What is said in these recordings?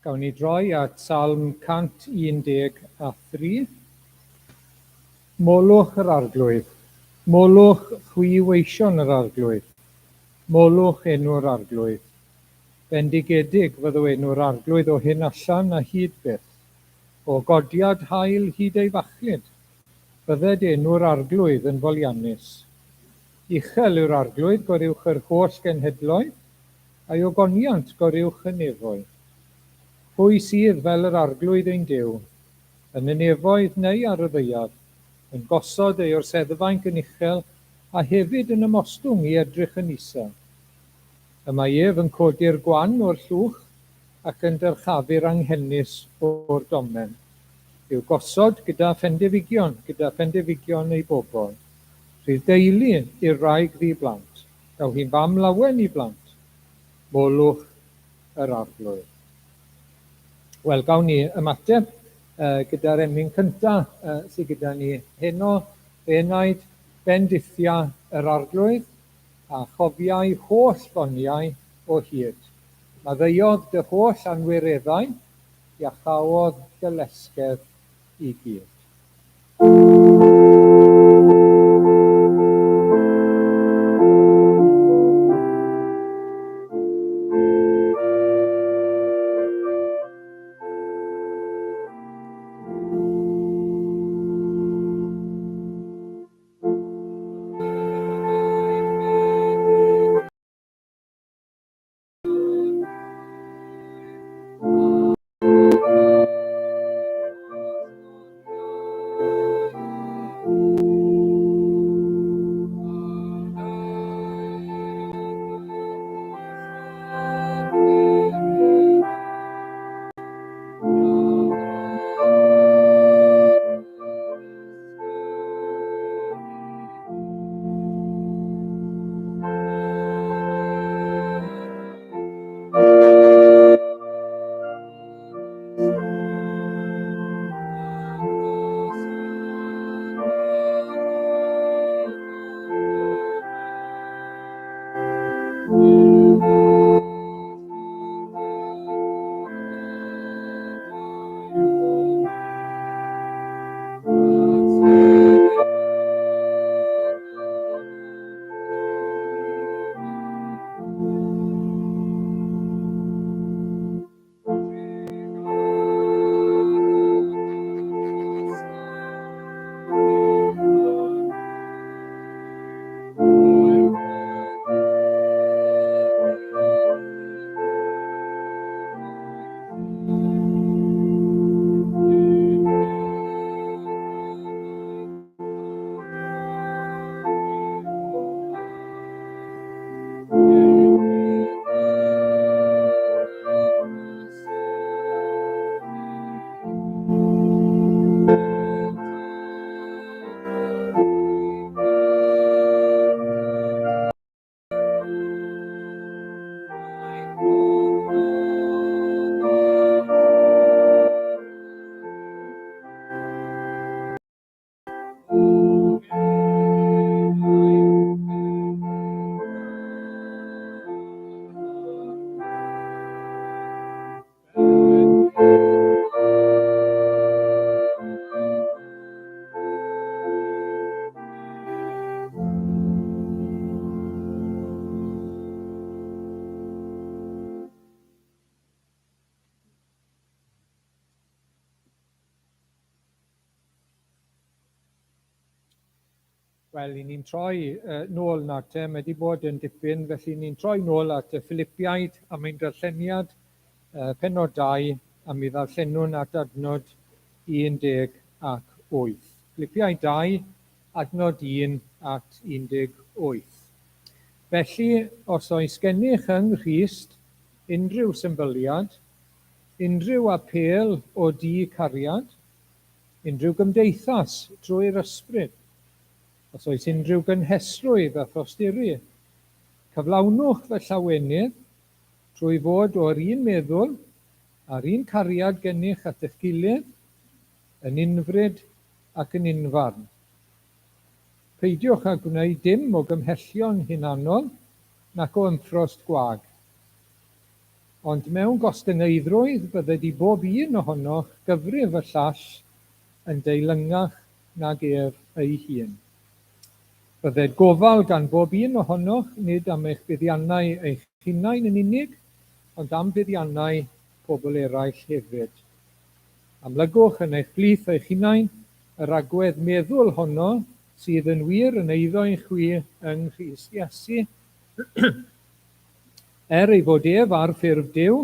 Gawn ni droi at Salm 113. Molwch yr Arglwydd. Molwch chwi weision yr Arglwydd. Molwch enw'r Arglwydd. Bendigedig fyddo enw'r Arglwydd o hyn allan a hyd byth. O godiad haul hyd ei fachlud, bydded enw'r Arglwydd yn foliannus. Uchel yw'r Arglwydd goruwch yr holl genhedloedd, a'i ogoniant goruwch y nefoedd. Pwy sydd fel yr Arglwydd ein Duw, yn y nefoedd neu ar y ddaear, yn gosod ei orseddfainc yn uchel a hefyd yn ymostwng i edrych yn isel? Y mae ef yn codi'r gwan o'r llwch ac yn dyrchafu'r anghenus o'r domen, i'w gosod gyda phendefigion, gyda phendefigion ei bobl. Rhydd deulu i'r wraig ddi-blant, daw hi'n fam lawen i blant. Molwch yr Arglwydd. Wel, gawn ni ymateb uh, gyda'r emyn cyntaf uh, sydd gyda ni heno, Fy enaid, bendithia yr Arglwydd, a chofiai holl ddoniau o hyd. Maddeuodd dy holl anwireddau, iachaodd dy lesgedd i gyd. Wel, i ni'n troi uh, nôl nawr te, mae wedi bod yn dipyn, felly ni'n troi nôl at y Philipiaid am ein darlleniad uh, penod 2, a mi ddarllenwn at adnod 18. Philipiaid 2, adnod 1 at 18. Felly, os oes gennych yng Nghrist unrhyw symbyliad, unrhyw apêl o du cariad, unrhyw gymdeithas drwy'r Ysbryd, os oes unrhyw gynhesrwydd a thosturi, cyflawnwch fy llawenydd trwy fod o'r un meddwl a'r un cariad gennych at eich gilydd, yn unfryd ac yn unfarn. Peidiwch â gwneud dim o gymhellion hunanol nac o ymffrost gwag. Ond mewn gostyngeiddrwydd bydded i bob un ohonoch gyfrif y llall yn deilyngach nag ef ei hun. Bydded gofal gan bob un ohonoch nid am eich buddiannau eich hunain yn unig, ond am fuddiannau pobl eraill hefyd. Amlygwch yn eich plith eich hunain yr agwedd meddwl honno sydd yn wir yn eiddo i chwi yng Nghrist Iesu, Er ei fod ef ar ffurf Duw,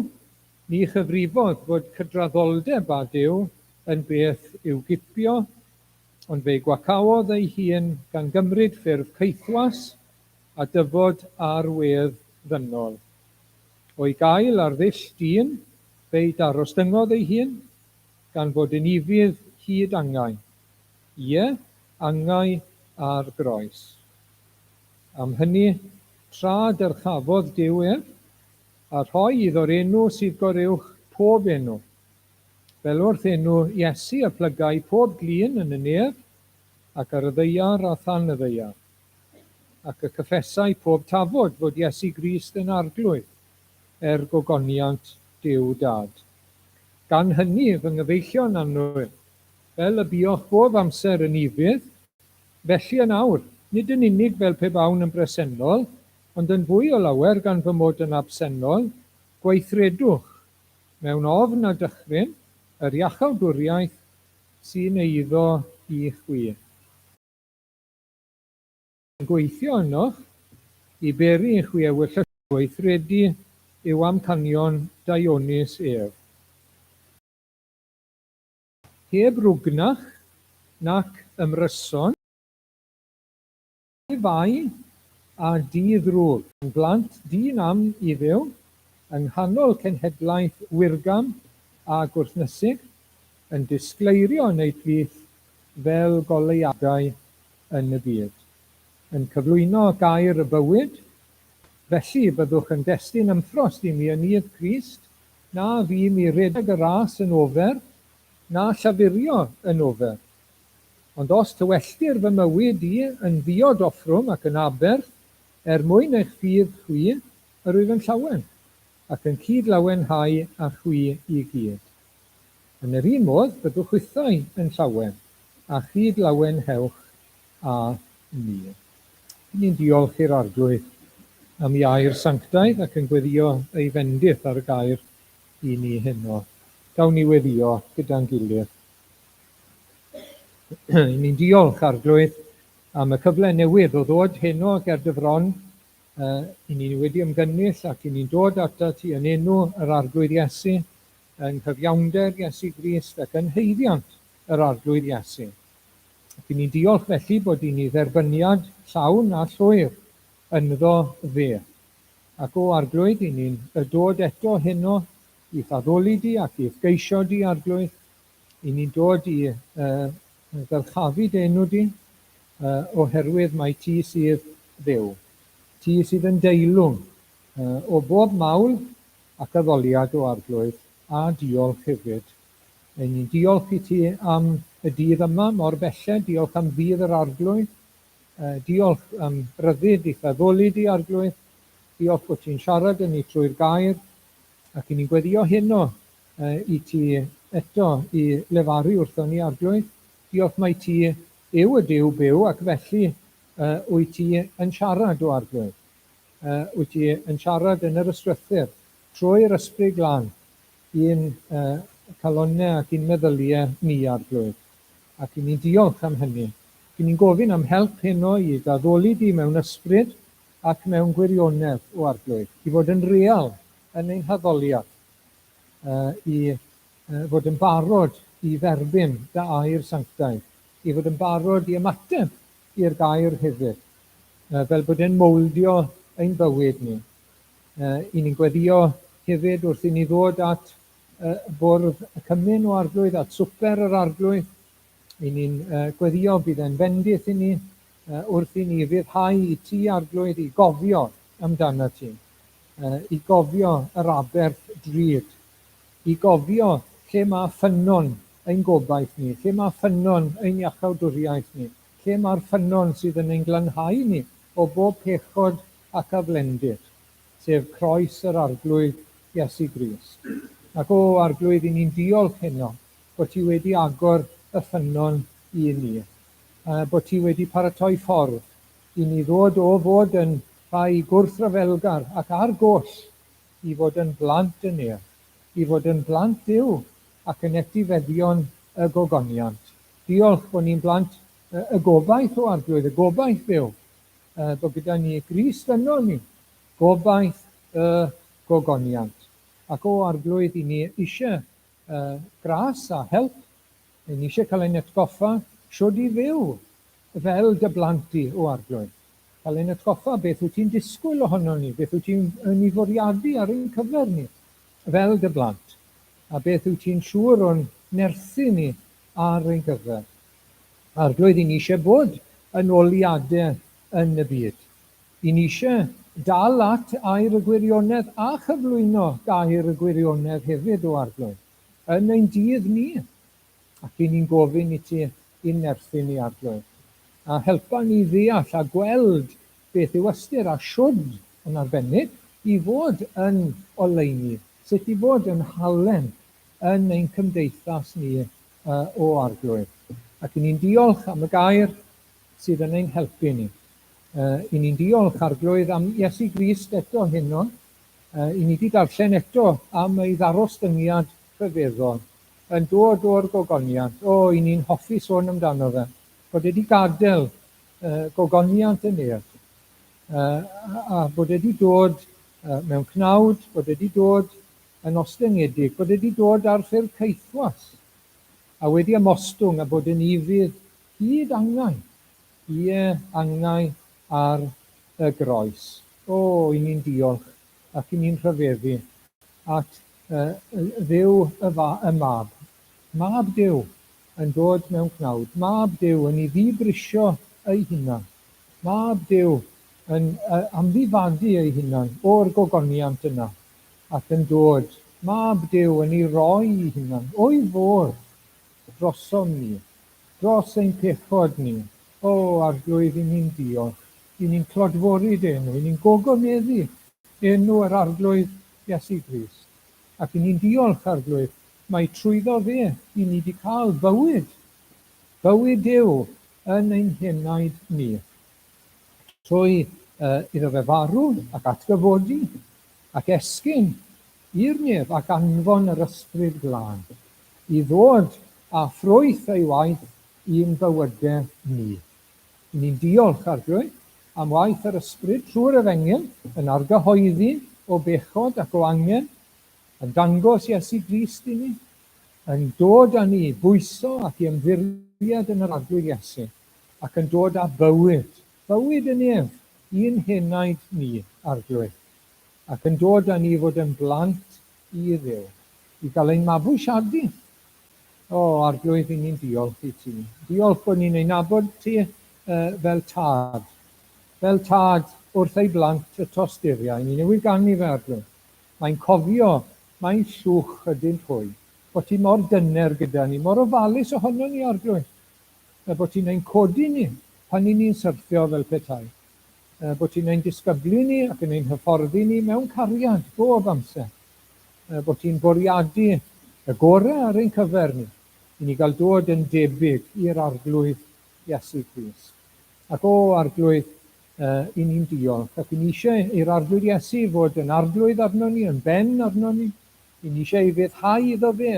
ni chyfrifodd fod cydraddoldeb â Duw yn beth i'w gipio, ond fe'i gwacaodd ei hun gan gymryd ffurf caethwas a dyfod ar wedd ddynol. O'i gael ar ddull dyn, fe'i darostyngodd ei hun, gan fod yn ufudd hyd angau, ie, angau ar groes. Am hynny, tra dyrchafodd Duw ef, a rhoi iddo'r enw sydd goruwch pob enw. Fel wrth enw Iesu y plygai pob glun yn y nef, ac ar y ddaear a than y ddaear. Ac y cyffesai pob tafod fod Iesu Grist yn Arglwydd, er gogoniant Duw Dad. Gan hynny, fy nghyfeillion annwyl, fel y buoch bob amser yn ufudd, Felly yn awr, nid yn unig fel pe bawn yn bresennol, ond yn fwy o lawer gan fy mod yn absennol, gweithredwch, mewn ofn a dychryn, yr iachawdwriaeth sy'n eiddo i chwi. Yn gweithio ynoch, i beri i chwi ewyllysio gweithredu i'w amcanion daionus ef. Heb rwgnach nac ymryson. Di-fai a di-ddrwg. Yn blant di-nam i Dduw, yng nghanol cenhedlaeth wirgam a gwrthnysig, yn disgleirio yn eu plith fel goleuadau yn y byd. Yn cyflwyno gair y bywyd, felly byddwch yn destun ymffrost i mi yn nydd Crist, Na fu mi redeg y ras yn ofer, na llafurio yn ofer. Ond os tywelltir fy mywyd i yn ddiod offrwm ac yn aberth, er mwyn eich ffydd chwi, yr wyf yn llawen, ac yn cyd-lawenhau â chwi i gyd. Yn yr un modd, byddwch chwithau yn llawen, a chyd-lawenhewch â mi. Ni'n diolch i'r Arglwydd am ei air sanctaidd ac yn gweddïo ei fendith ar y gair i ni heno. Gawn ni weddïo gyda'n gilydd. Ni'n diolch, Arglwydd, am y cyfle newydd o ddod heno ger dy fron. Uh, I ni wedi ymgynnull ac i ni'n dod atat ti yn enw yr Arglwydd Iesu, yng nghyfiawnder Iesu Grist ac yn haeddiant yr Arglwydd Iesu. Ac i ni'n diolch felly bod i ni dderbyniad llawn a llwyr ynddo fe. Ac o Arglwydd, i ni'n dod eto heno i'th addoli di ac i'th geisio di, Arglwydd. I ni'n dod i uh, ddyrchafu dy enw di, uh, oherwydd mai ti sydd Dduw. Ti sydd yn deilwng uh, o bob mawl ac addoliad o Arglwydd, a diolch hefyd. Ein ni'n diolch i ti am y dydd yma mor belled, diolch am ddydd yr Arglwydd, diolch am ryddid i'th addoli di, Arglwydd, diolch bod ti'n siarad â ni trwy'r gair, ac i ni'n gweddio heno i ti eto i lefaru wrthon ni, Arglwydd. Diolch mai ti yw y Duw byw ac felly wyt ti yn siarad, o Arglwydd. Wyt ti yn siarad yn yr Ysgrythur trwy'r Ysbryd Glân. I'n calonnau ac i'n meddyliau ni, Arglwydd, ac i ni'n diolch am hynny. Ac i ni'n gofyn am help heno i d'addoli di mewn ysbryd ac mewn gwirionedd, o Arglwydd, i fod yn real yn ein haddoliad, i fod yn barod i dderbyn dy air sanctaidd, i fod yn barod i ymateb i'r gair hefyd, fel bod e'n mowldio ein bywyd ni. I ni'n gweddïo hefyd wrth i ni ddod at bwrdd y cymun o Arglwydd, at swper yr Arglwydd. I ni'n gweddïo bydd e'n fendith i ni wrth i ni ryddhau i ti, Arglwydd, i gofio amdano ti, i gofio yr aberth drud, i gofio lle mae ffynnon ein gobaith ni, lle mae ffynnon ein iachawdwriaeth ni, lle mae'r ffynnon sydd yn ein glanhau ni o bob pechod ac aflendid, sef croes yr Arglwydd Iesu Grist. Ac o, Arglwydd, i ni'n diolch heno bod ti wedi agor y ffynnon i ni, bod ti wedi paratoi ffordd i ni ddod o fod yn rhai gwrthryfelgar ac ar goll i fod yn blant y nef, i fod yn blant Duw ac yn etifeddion y gogoniant. Diolch bod ni'n blant y gobaith, o Arglwydd, y gobaith byw, bod gyda ni Grist yno ni, gobaith y gogoniant. Ac o Arglwydd, i ni eisiau gras a help, i ni eisiau cael ein atgoffa shwd i fyw fel dy blant di, o Arglwydd. Cael ein atgoffa beth wyt ti'n disgwyl ohonon ni, beth wyt ti'n yn ei fwriadu ar ein cyfer ni fel dy blant, a beth wyt ti'n siŵr o'n nerthu ni ar ein cyfer. Arglwydd, i ni eisiau bod yn oliadau yn y byd. I ni eisiau dal at air y gwirionedd a chyflwyno gair y gwirionedd hefyd, o Arglwydd, yn ein dydd ni. Ac i ni'n gofyn i ti i'n nerthu ni, Arglwydd, a helpa ni ddeall a gweld beth yw ystyr a shwd, yn arbennig, i fod yn oleuni, sut i fod yn halen yn ein cymdeithas ni o Arglwydd. Ac i ni'n diolch am y gair sydd yn ein helpu ni. I ni'n diolch, Arglwydd, am Iesu Grist eto heno. I ni 'di darllen eto am ei ddarostyngiad rhyfeddol, yn dod o'r gogoniant. O, i ni'n hoffi sôn amdano fe, bod e 'di gadael gogoniant y nef, a bod e 'di dod mewn cnawd, bod e 'di dod yn ostyngedig, bod e 'di dod ar ffurf caethwas, a wedi ymostwng a bod yn ufudd hyd angau, ie, angau ar y groes. O, i ni'n diolch ac i ni'n rhyfeddu at Dduw y y Mab. Mab Duw yn dod mewn cnawd, Mab Duw yn ei ddibrisio ei hunan, Mab Duw yn amddifadu ei hunan o'r gogoniant yna, ac yn dod, Mab Duw yn ei roi ei hunan o'i fodd drosom ni, dros ein pechod ni. O, Arglwydd, i ni'n diolch, i ni'n clodfori dy enw, i ni'n gogoneddu enw yr Arglwydd Iesu Grist. Ac i ni'n diolch, Arglwydd, mai trwyddo fe i ni 'di cael bywyd, bywyd Duw yn ein henaid ni. Trwy iddo fe farw ac atgyfodi ac esgyn i'r nef ac anfon yr Ysbryd Glân i ddod â ffrwyth ei waith i'n bywyde ni. I ni'n diolch, Arglwydd, am waith yr Ysbryd trwy'r Efengyl yn argyhoeddi o bechod ac o angen, yn dangos Iesu Grist i ni, yn dod â ni i bwyso ac i ymddiried yn yr Arglwydd Iesu, ac yn dod â bywyd, bywyd y nef, i'n henaid ni, Arglwydd, ac yn dod â ni i fod yn blant i Dduw, i gael ein mabwysiadu. O, Arglwydd, i ni'n diolch i ti. Diolch bod ni'n ei nabod ti fel tad, fel tad wrth ei blant y tosturiau. Ni newydd ganu fe, Arglwydd. Mae'n cofio, mae'n llwch ydynt hwy. Bod ti mor dyner gyda ni, mor ofalus ohonon ni, Arglwydd. Bod ti'n ein codi ni pan 'y ni'n syrthio fel petai. Bod ti'n ein disgyblu ni ac yn ein hyfforddi ni mewn cariad bob amser. Bod ti'n bwriadu y gorau ar ein cyfer ni, i ni gael dod yn debyg i'r Arglwydd Iesu Grist. Ac o, Arglwydd, i ni'n diolch, ac i ni eisiau i'r Arglwydd Iesu fod yn Arglwydd arnon ni, yn ben arnon ni. I ni eisiau ei fyddhau iddo fe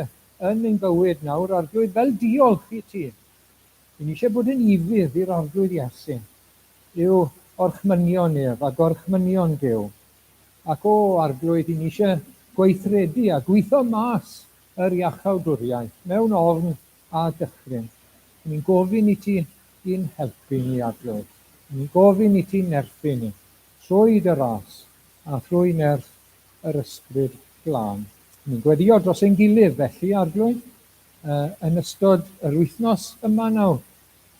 yn ein bywyd nawr, Arglwydd, fel diolch i ti. I ni eisiau bod yn ufudd i'r Arglwydd Iesu, i'w orchmynion ef a gorchmynion Duw. Ac o, Arglwydd, i ni eisiau gweithredu a gwitho mas yr iachawdwriaeth mewn ofn a dychryn. I ni'n gofyn i ti i'n helpu ni, Arglwydd. I ni'n gofyn i ti nerthu ni trwy dy ras a thrwy nerth yr Ysbryd Glân. Ni'n gweddio dros ein gilydd felly, Arglwydd, yn ystod yr wythnos yma nawr.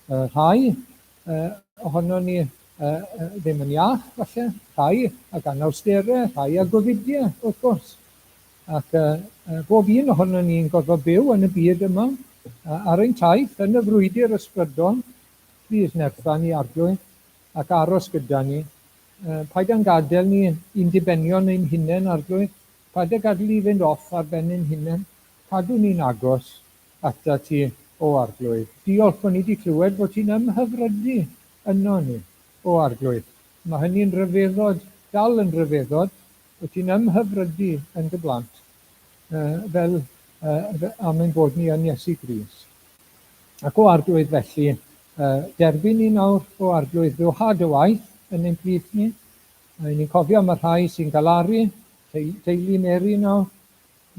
Rhai ohonon ni ddim yn iach, falle, rhai ag anawsterau, rhai â gofidiau, wrth gwrs. Ac bob un ohonon ni'n gorfod byw yn y byd yma, ar ein taith, yn y frwydr ysbrydol. Plîs nertha ni, Arglwydd, ac aros gyda ni. Paid â'n gadael ni i'n dibenion ein hunain, Arglwydd. Paid â gadael i fynd off ar ben ein hunain. Cadw ni'n agos atat ti, o Arglwydd. Diolch bod ni wedi clywed bod ti'n ymhyfrydu yno ni, o Arglwydd. Mae hynny'n rhyfeddod, dal yn rhyfeddod, bod ti'n ymhyfrydu yn dy blant, fel am ein bod ni yn Iesu Grist. Ac o Arglwydd felly, derbyn ni nawr, o Arglwydd, fywha dy waith yn ein plith ni. Ry'n ni'n cofio am y rhai sy'n galaru, teulu Mary nawr.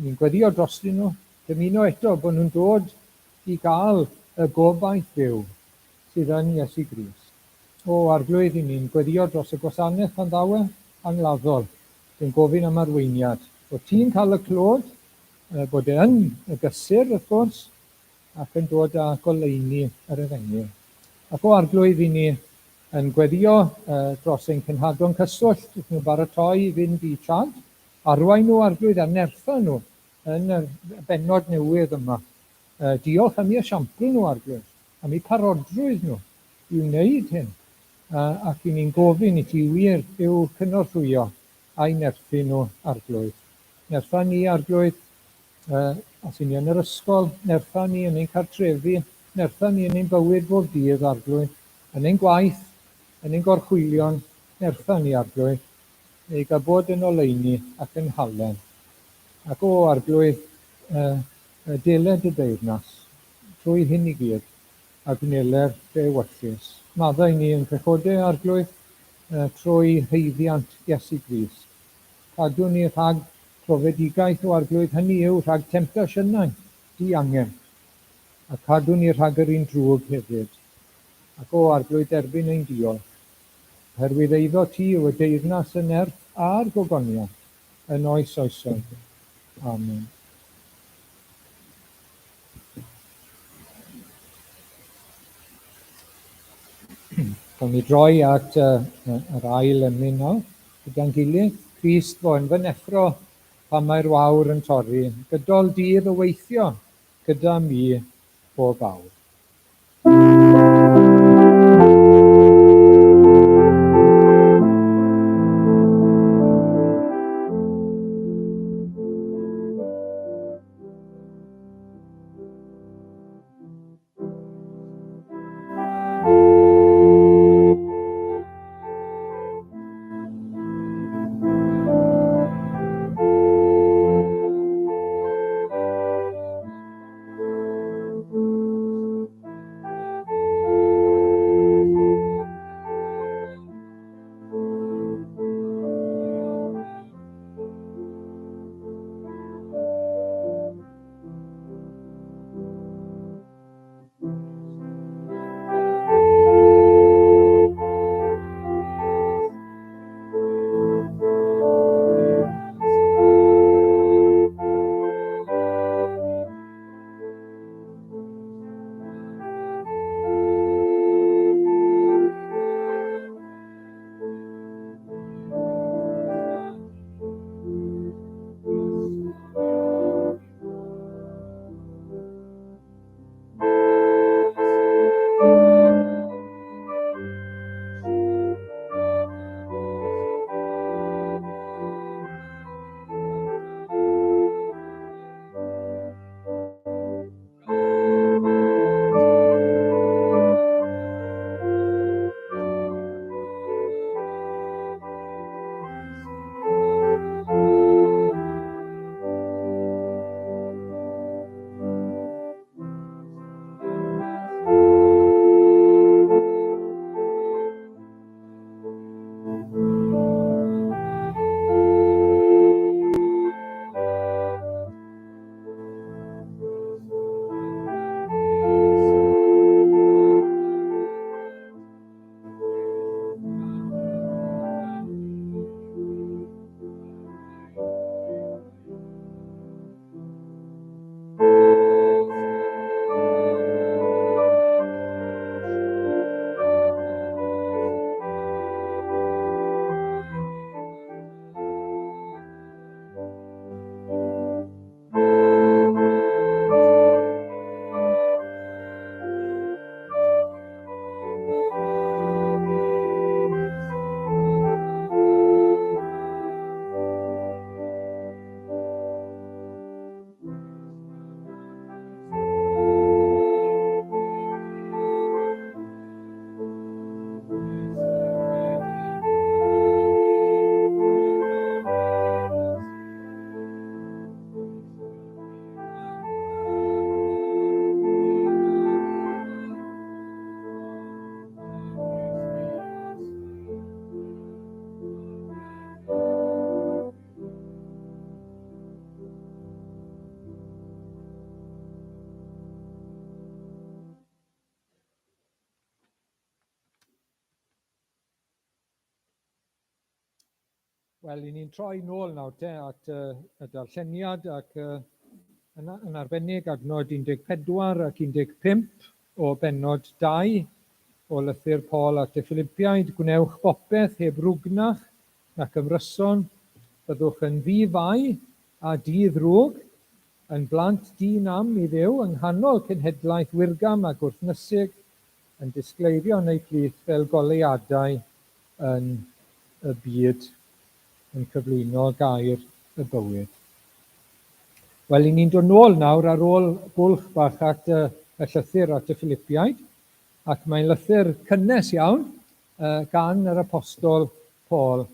Ni'n gweddio drostyn nhw, dymuno eto bod nhw'n dod i gael y gobaith byw sydd yn Iesu Grist. O Arglwydd, i ni'n gweddio dros y gwasanaeth pan ddaw e, angladdol, sy'n gofyn am arweiniad. Bod ti'n cael y clod, bod e yn y gysur, wrth gwrs, ac yn dod â goleuni yr efengyl. Ac o Arglwydd, i ni yn gweddio dros ein cenhadon cyswllt wrth nhw baratoi i fynd i Chad, arwain nhw, Arglwydd, a nertha nhw yn y bennod newydd yma. Diolch am eu esiampl nhw, Arglwydd, am eu parodrwydd nhw i wneud hyn, ac i ni'n gofyn i ti wir i'w cynorthwyo a'u nerthu nhw, Arglwydd. Nertha ni, Arglwydd, Os 'y ni yn yr ysgol, nertha ni yn ein cartrefi, nertha ni yn ein bywyd bob dydd, Arglwydd, yn ein gwaith, yn ein gorchwylion, nertha ni, Arglwydd, neu gael bod yn oleuni ac yn halen. Ac o, Arglwydd, deled dy deyrnas, trwy hyn i gyd, a gwneler dy ewyllys. Maddau ni ein pechodau, Arglwydd, trwy haeddiant Iesu Grist. Cadw ni rhag profedigaeth, O Arglwydd, hynny yw, rhag temtasiynau diangen, a cadw ni rhag yr un drwg hefyd. Ac, O Arglwydd, derbyn ein diolch, oherwydd eiddo ti yw y deyrnas, y nerth, a'r gogoniant, yn oes oesoedd. Amen. Cawn ni droi at yr ail emyn nawr gyda'n gilydd. Crist fo yn fy neffro pan mae'r wawr yn torri, gydol dydd o weithio gyda mi bob awr. Wel, i ni'n troi nôl nawr te at y darlleniad ac yn, yn arbennig adnod 14 ac 15 o bennod 2 o lythyr Paul at y Philipiaid, gwnewch bopeth heb rwgnach nac ymryson, byddwch yn ddi-fai a di-ddrwg, yn blant di-nam i Dduw yng nghanol cenhedlaeth wirgam a gwrthnysig, yn disgleirio yn eu plith fel goleuadau yn y byd yn cyflwyno gair y bywyd. Wel, i ni'n dod nôl nawr ar ôl bwlch bach at y, y llythyr at y Philipiaid, ac mae'n lythyr cynnes iawn uh, gan yr apostol Paul.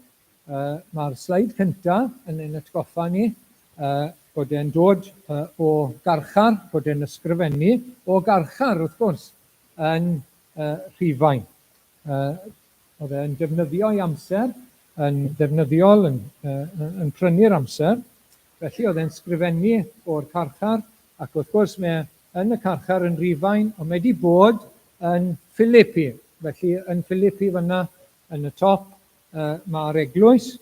Uh, Mae'r sleid cyntaf yn ein atgoffa ni uh, bod e'n dod uh, o garchar, bod e'n ysgrifennu o garchar, wrth gwrs, yn uh, Rhufain. Uh, oedd e'n defnyddio'i amser yn ddefnyddiol, yn, uh, yn prynu'r amser. Felly oedd e'n sgrifennu o'r carchar, ac wrth gwrs mae yn y carchar yn Rufain, ond mae wedi bod yn Philippi. Felly yn Philippi fyna, yn y top, uh, mae'r eglwys,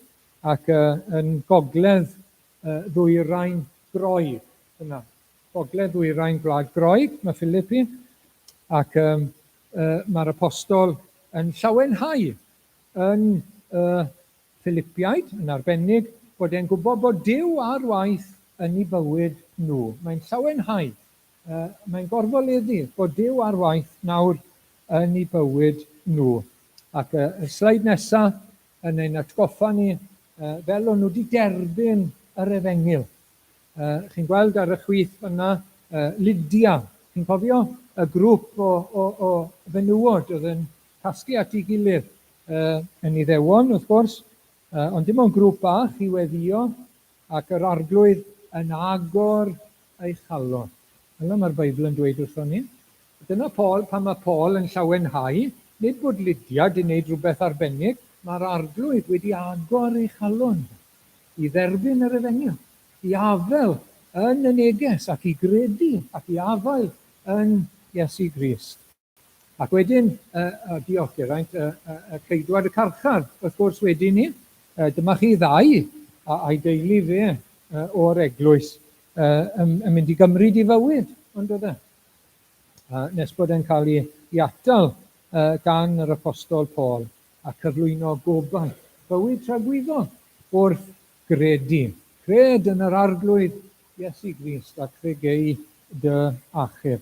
ac uh, yn gogledd uh, ddwyrain Groeg fyna. Gogledd ddwyrain Gwlad Groeg mae Philippi, ac um, mae'r apostol yn llawenhau yn y Philipiaid, yn arbennig, bod e'n gwybod bod Duw ar waith yn eu bywyd nhw. Mae'n llawenhau, mae'n gorfoleddu bod Duw ar waith nawr yn eu bywyd nhw. Ac y sleid nesaf yn ein atgoffa ni fel o'n nhw wedi derbyn yr efengyl. Chi'n gweld ar y chwith fan'na Lydia. Chi'n cofio y grŵp o, o, o fenywod oedd yn casglu at ei gilydd yn Iddewon, wrth gwrs, ond dim ond grŵp bach i weddïo, ac yr Arglwydd yn agor ei chalon. Fel mae'r Beibl yn dweud wrthon ni. Dyna Paul, pan mae Paul yn llawenhau, nid bod Lydia wedi gwneud rhywbeth arbennig, mae'r Arglwydd wedi agor ei chalon i dderbyn yr efengyl, i afael yn y neges ac i gredu ac i afael yn Iesu Grist. Ac wedyn, uh, diolch Geraint, uh, ceidwad y carchar, wrth gwrs wedyn ni, dyma chi ddau a'i deulu fe o'r eglwys yn, yn mynd i gymryd i fywyd, ond oedd e? Nes bod e'n cael ei, ei atal gan yr apostol Paul a cyflwyno gobaith bywyd tragwyddol wrth gredu. Cred yn yr Arglwydd Iesu Grist ac fe gei dy achub.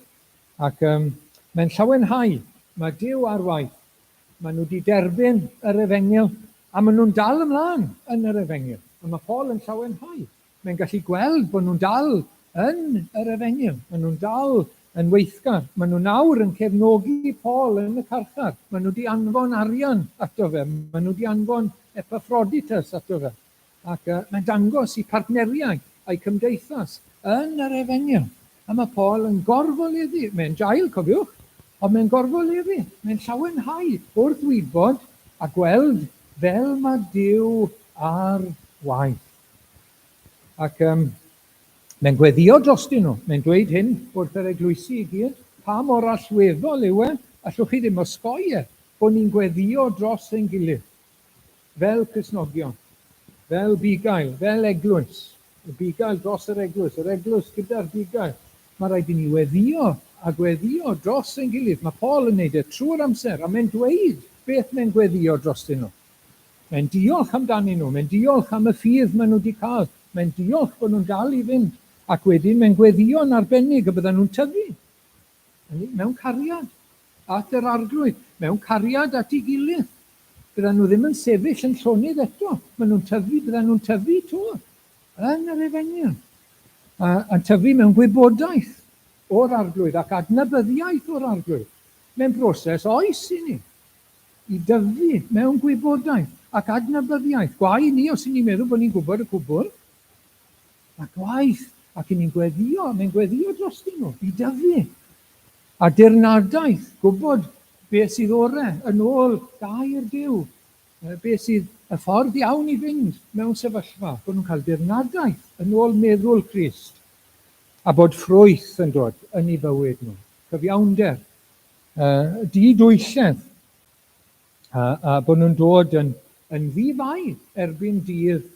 Ac um, mae'n llawenhau, mae Duw ar waith. Maen nhw wedi derbyn yr efengyl a maen nhw'n dal ymlaen yn yr efengyl. A mae Paul yn llawenhau. Mae'n gallu gweld bod nhw'n dal yn yr efengyl. Maen nhw'n dal yn weithgar. Maen nhw nawr yn cefnogi Paul yn y carchar. Maen nhw wedi anfon arian ato fe. Maen nhw wedi anfon Epaphroditus ato fe. Ac uh, mae'n dangos i partneriaid a'i cymdeithas yn yr efengyl. A mae Paul yn gorfoleddu. Mae'n jail, cofiwch, ond mae'n gorfoleddu. Mae'n llawenhau wrth wybod a gweld fel mae Duw ar waith. Ac um, mae'n gweddio drostyn nhw. Mae'n dweud hyn wrth yr eglwysi i gyd. Pa mor allweddol yw e, allwch chi ddim osgoi e, bod ni'n gweddio dros ein gilydd. Fel Cristnogion, fel bugail, fel eglwys. Y bugail dros yr eglwys, yr eglwys gyda'r bugail. Mae rhaid i ni weddio a gweddio dros ein gilydd. Mae Paul yn neud e trwy'r amser, a mae'n dweud beth mae'n gweddio drostyn nhw. Mae'n diolch amdanyn nhw, mae'n diolch am y ffydd maen nhw wedi cael, mae'n diolch bod nhw'n dal i fynd, ac wedyn mae'n gweddïo'n arbennig y byddan nhw'n tyfu mewn cariad at yr Arglwydd, mewn cariad at ei gilydd. Byddan nhw ddim yn sefyll yn llonydd eto, maen nhw'n tyfu, byddan nhw'n tyfu to yn yr efengyl, a, a tyfu mewn gwybodaeth o'r Arglwydd ac adnabyddiaeth o'r Arglwydd. Mae'n broses oes i ni. I dyfu mewn gwybodaeth ac adnabyddiaeth. Gwae ni os 'y ni'n meddwl bod ni'n gwybod y cwbl. Mae gwaith, ac 'y ni'n gweddïo, mae'n gweddïo drostyn nhw, i dyfu. A dirnadaeth, gwybod beth sydd ore yn ôl gair Duw, beth sydd y ffordd iawn i fynd mewn sefyllfa, bod nhw'n cael dirnadaeth yn ôl meddwl Crist, a bod ffrwyth yn dod yn eu bywyd nhw, cyfiawnder, di-dwylledd, a, a bod nhw'n dod yn, yn ddi-fai erbyn dydd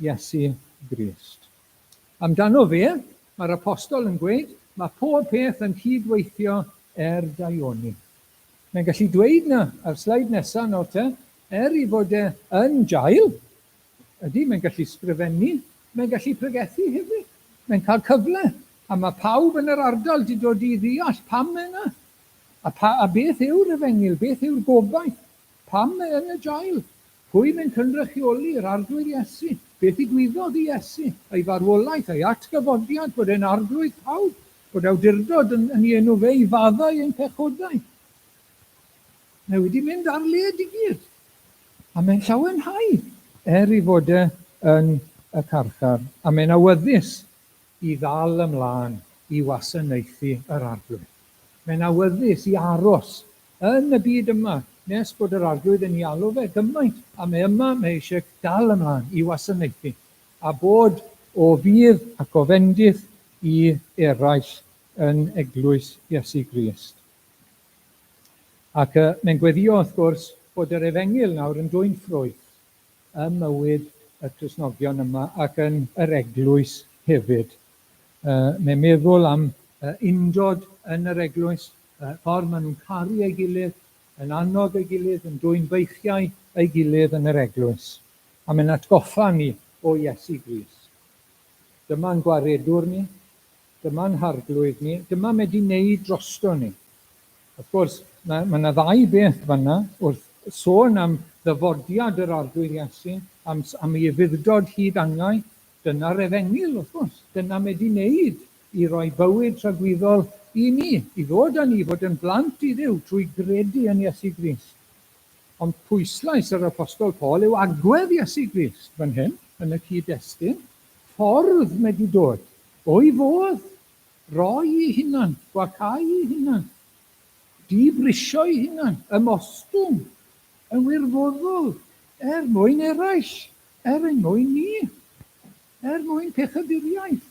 Iesu Grist. Amdano fe, mae'r apostol yn gweud, mae pob peth yn cyd-weithio er daioni. Mae'n gallu dweud 'na ar sleid nesa nawr te, er i fod e yn jail, ydy, mae'n gallu sgrifennu, mae'n gallu pregethu hefyd. Mae'n cael cyfle, a mae pawb yn yr ardal 'di dod i ddeall pam mae yna, a, pa, a beth yw'r efengyl, beth yw'r gobaith, pam mae yn y jail, pwy mae'n cynrychioli, yr Arglwydd Iesu, beth ddigwyddodd i Iesu, ei farwolaeth, ei atgyfodiad, bod e'n Arglwydd pawb, Bod awdurdod yn, yn ei enw fe i faddau ein pechodau. Mae wedi mynd ar led i gyd. A mae'n llawenhau er ei fod e yn y carchar. A mae'n awyddus i ddal ymlaen i wasanaethu yr Arglwydd. Mae'n awyddus i aros yn y byd yma nes bod yr Arglwydd yn ei alw fe gymaint. A mae yma, mae eisiau dal ymlaen i wasanaethu. A bod o fudd ac o fendith i eraill yn eglwys Iesu Grist. Ac mae'n gweddïo, wrth gwrs, bod yr efengyl nawr yn dwyn ffrwyth ym mywyd y Cristnogion yma ac yn yr eglwys hefyd. Mae'n meddwl am undod yn yr eglwys, y ffordd maen nhw'n caru ei gilydd, yn annog ei gilydd, yn dwyn beichiau ei gilydd yn yr eglwys. A mae'n atgoffa ni o Iesu Grist. Dyma'n gwaredwr ni, dyma'n harglwydd ni, dyma mae 'di wneud drosto ni. Wrth gwrs, mae, mae 'na ddau beth fanna wrth sôn am ddyfodiad yr Arglwydd Iesu, am, am ei ufudd-dod hyd angau. Dyna'r efengyl, wrth gwrs. Dyna mae 'di wneud i roi bywyd tragwyddol i ni, i ddod â ni i fod yn blant i Dduw trwy gredu yn Iesu Grist. Ond pwyslais yr Apostol Paul yw agwedd Iesu Grist fan hyn, yn y cyd-destun, ffordd mae 'di dod, o'i fodd, roi ei hunan, gwacáu ei hunan, dibrisio ei hunan, ymostwng, yn wirfoddol, er mwyn eraill, er ein mwyn ni. Er mwyn pechaduriaid.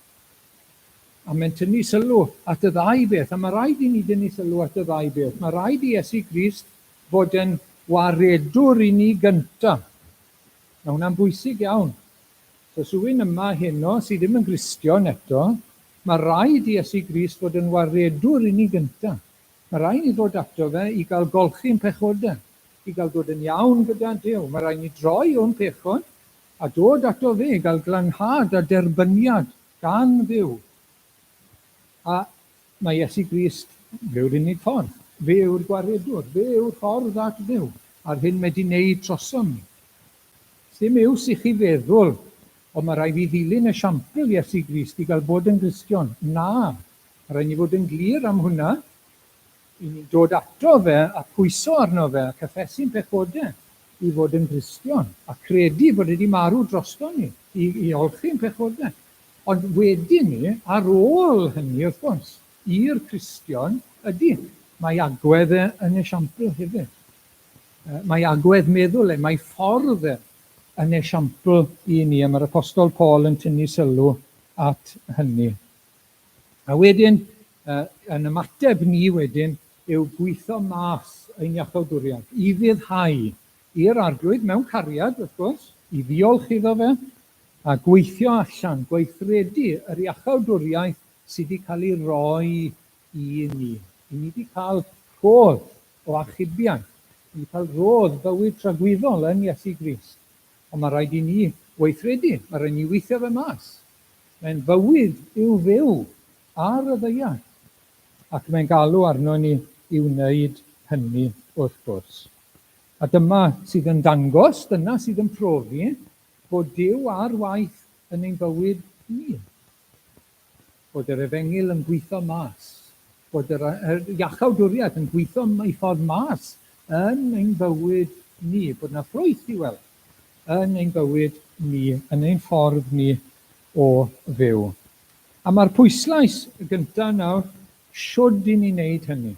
A mae'n tynnu sylw at y ddau beth, a mae rhaid i ni dynnu sylw at y ddau beth. Mae rhaid i Iesu Grist fod yn waredwr i ni gyntaf. Mae hwnna'n bwysig iawn. So os rhywun yma heno sydd ddim yn Gristion eto, mae rhaid i Iesu Grist fod yn waredwr i ni gyntaf. Mae rhaid ni ddod ato fe i gael golchi'n pechodau, i gael dod yn iawn gyda Duw. Mae rhaid ni droi o'n pechod A dod ato fe i gael glanhad a derbyniad gan Dduw. A mae Iesu Grist, fe yw'r unig ffordd. Fe yw'r gwaredwr. Fe yw'r ffordd at Dduw. A'r hyn mae 'di wneud trosom ni. Sdim iws i chi feddwl, o mae rhaid fi ddilyn esiampl Iesu Grist i gael bod yn Gristion. Na. Mae rhaid ni fod yn glir am hwnna. I ni'n dod ato fe a pwyso arno fe a cyffesu'n pechodau i fod yn Gristion a credu bod e 'di marw droston ni i, i olchi'n pechodau. Ond wedyn ni, ar ôl hynny wrth gwrs, i'r Cristion ydy, mae agwedd e yn esiampl hefyd. Mae agwedd meddwl e, mae ffordd e yn esiampl i ni, a mae'r Apostol Paul yn tynnu sylw at hynny. A wedyn, yn ymateb ni wedyn, yw gweithio mas ein iachawdwriaeth, i ufuddhau i'r Arglwydd mewn cariad, wrth gwrs, i ddiolch iddo fe, a gweithio allan, gweithredu yr iachawdwriaeth sydd wedi cael ei roi i ni. I ni wedi cael rhodd o achubiaeth, i ni cael rhodd bywyd tragwyddol yn Iesu Grist. Ond mae rhaid i ni weithredu, mae rhaid i ni weithio fe mas. Mae'n fywyd i'w fyw ar y ddaear, ac mae'n galw arno ni i wneud hynny wrth gwrs. A dyma sydd yn dangos, dyna sydd yn profi bod Duw ar waith yn ein bywyd ni. Bod yr efengyl yn gweithio mas, bod yr, yr iachawdwriaeth yn gweithio ei ffordd mas yn ein bywyd ni, bod yna ffrwyth i weld yn ein bywyd ni, yn ein ffordd ni o fyw. A mae'r pwyslais gyntaf nawr, shwd i ni wneud hynny.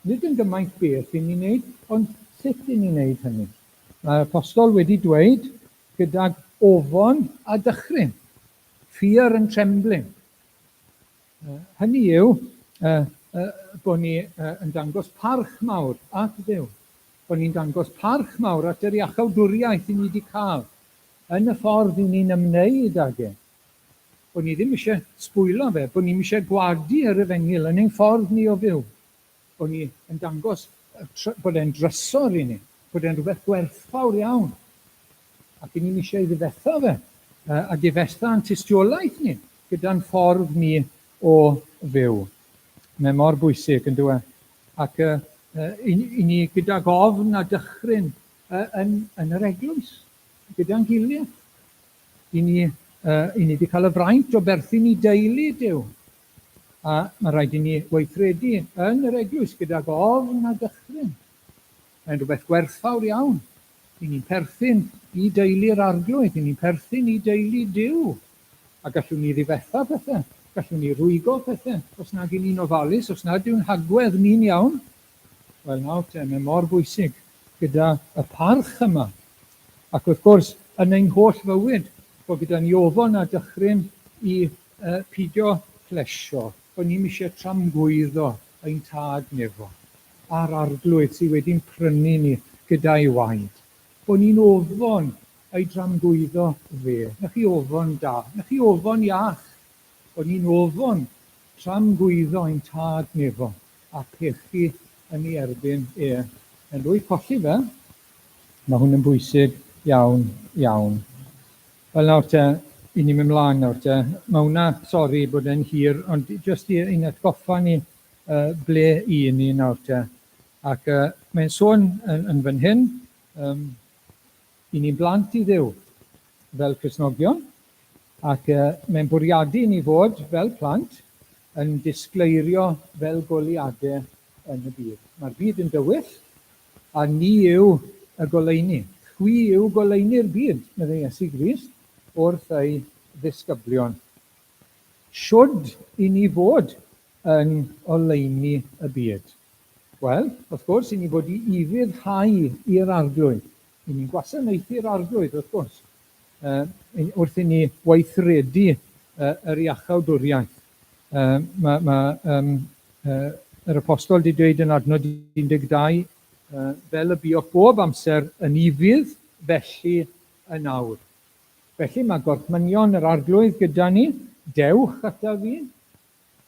Nid yn gymaint beth i ni wneud, ond sut i ni wneud hynny. Mae'r apostol wedi dweud gydag ofon a dychryn, fear and trembling. Hynny yw, bod ni yn dangos parch mawr at Dduw. Bod ni'n dangos parch mawr at yr iachawdwriaeth i ni wedi cael yn y ffordd i ni'n ymwneud ag e. Bod ni ddim eisiau sbwylo fe, bod ni'm eisiau gwadu yr efengyl yn ein ffordd ni o fyw. Bod ni yn dangos bod e'n drysor i ni, bod e'n rhywbeth gwerthfawr iawn. Ac i ni'm eisiau ei ddifetha fe, a difetha ein tystiolaeth ni gyda'n ffordd ni o fyw. Mae mor bwysig, yn dyw e? Ac i, i ni gydag ofn a dychryn yn, yn yr eglwys, gyda'n gilydd. I ni, i ni wedi cael y fraint o berthyn i deulu Duw. A mae rhaid i ni weithredu yn yr eglwys gydag ofn a dychryn. Mae'n rhywbeth gwerthfawr iawn. I ni'n perthyn i deulu'r Arglwydd, i ni'n perthyn i deulu Duw. A gallwn ni ddifetha pethau, gallwn ni rwygo pethau, os nag i ni'n ofalus, os nad yw'n hagwedd ni'n iawn. Wel nawr te, mae mor bwysig gyda y parch yma. Ac wrth gwrs, yn ein holl fywyd, bod gyda ni ofon a dychryn i pidio plesio, bod ni'm eisiau tramgwyddo ein Tad Nefol a'r Arglwydd sydd wedi'n prynu ni gyda'i waed. Bod ni'n ofon ei dramgwyddo fe. Na chi ofon da, na chi ofon iach. Bod ni'n ofon tramgwyddo ein Tad Nefol a pechu yn ei erbyn e. Yn rwy colli fe. Mae hwn yn bwysig iawn, iawn. Wel nawr te, i ni'n mynd mlaen nawr te. Mae hwnna, sori bod e'n hir, ond jyst i ein atgoffa ni ble i ni nawr te. Ac mae'n sôn yn, yn fan hyn, i ni'n blant i Dduw fel Cristnogion, ac mae'n bwriadu i ni fod fel plant yn disgleirio fel goleuadau yn y byd. Mae'r byd yn dywyll, a ni yw y goleuni. Chwi yw goleuni'r byd, meddai Iesu Grist wrth ei ddisgyblion. Shwd i ni fod yn oleuni y byd? Wel, wrth gwrs, i ni fod i ufuddhau i'r Arglwydd. I ni'n gwasanaethu'r Arglwydd, wrth gwrs, wrth i ni weithredu yr iachawdwriaeth. Mae ma, um, yr apostol wedi dweud yn adnod 12, fel y buoch bob amser yn ufudd, felly yn awr. Felly mae gorchmynion yr Arglwydd gyda ni, Dewch ataf fi,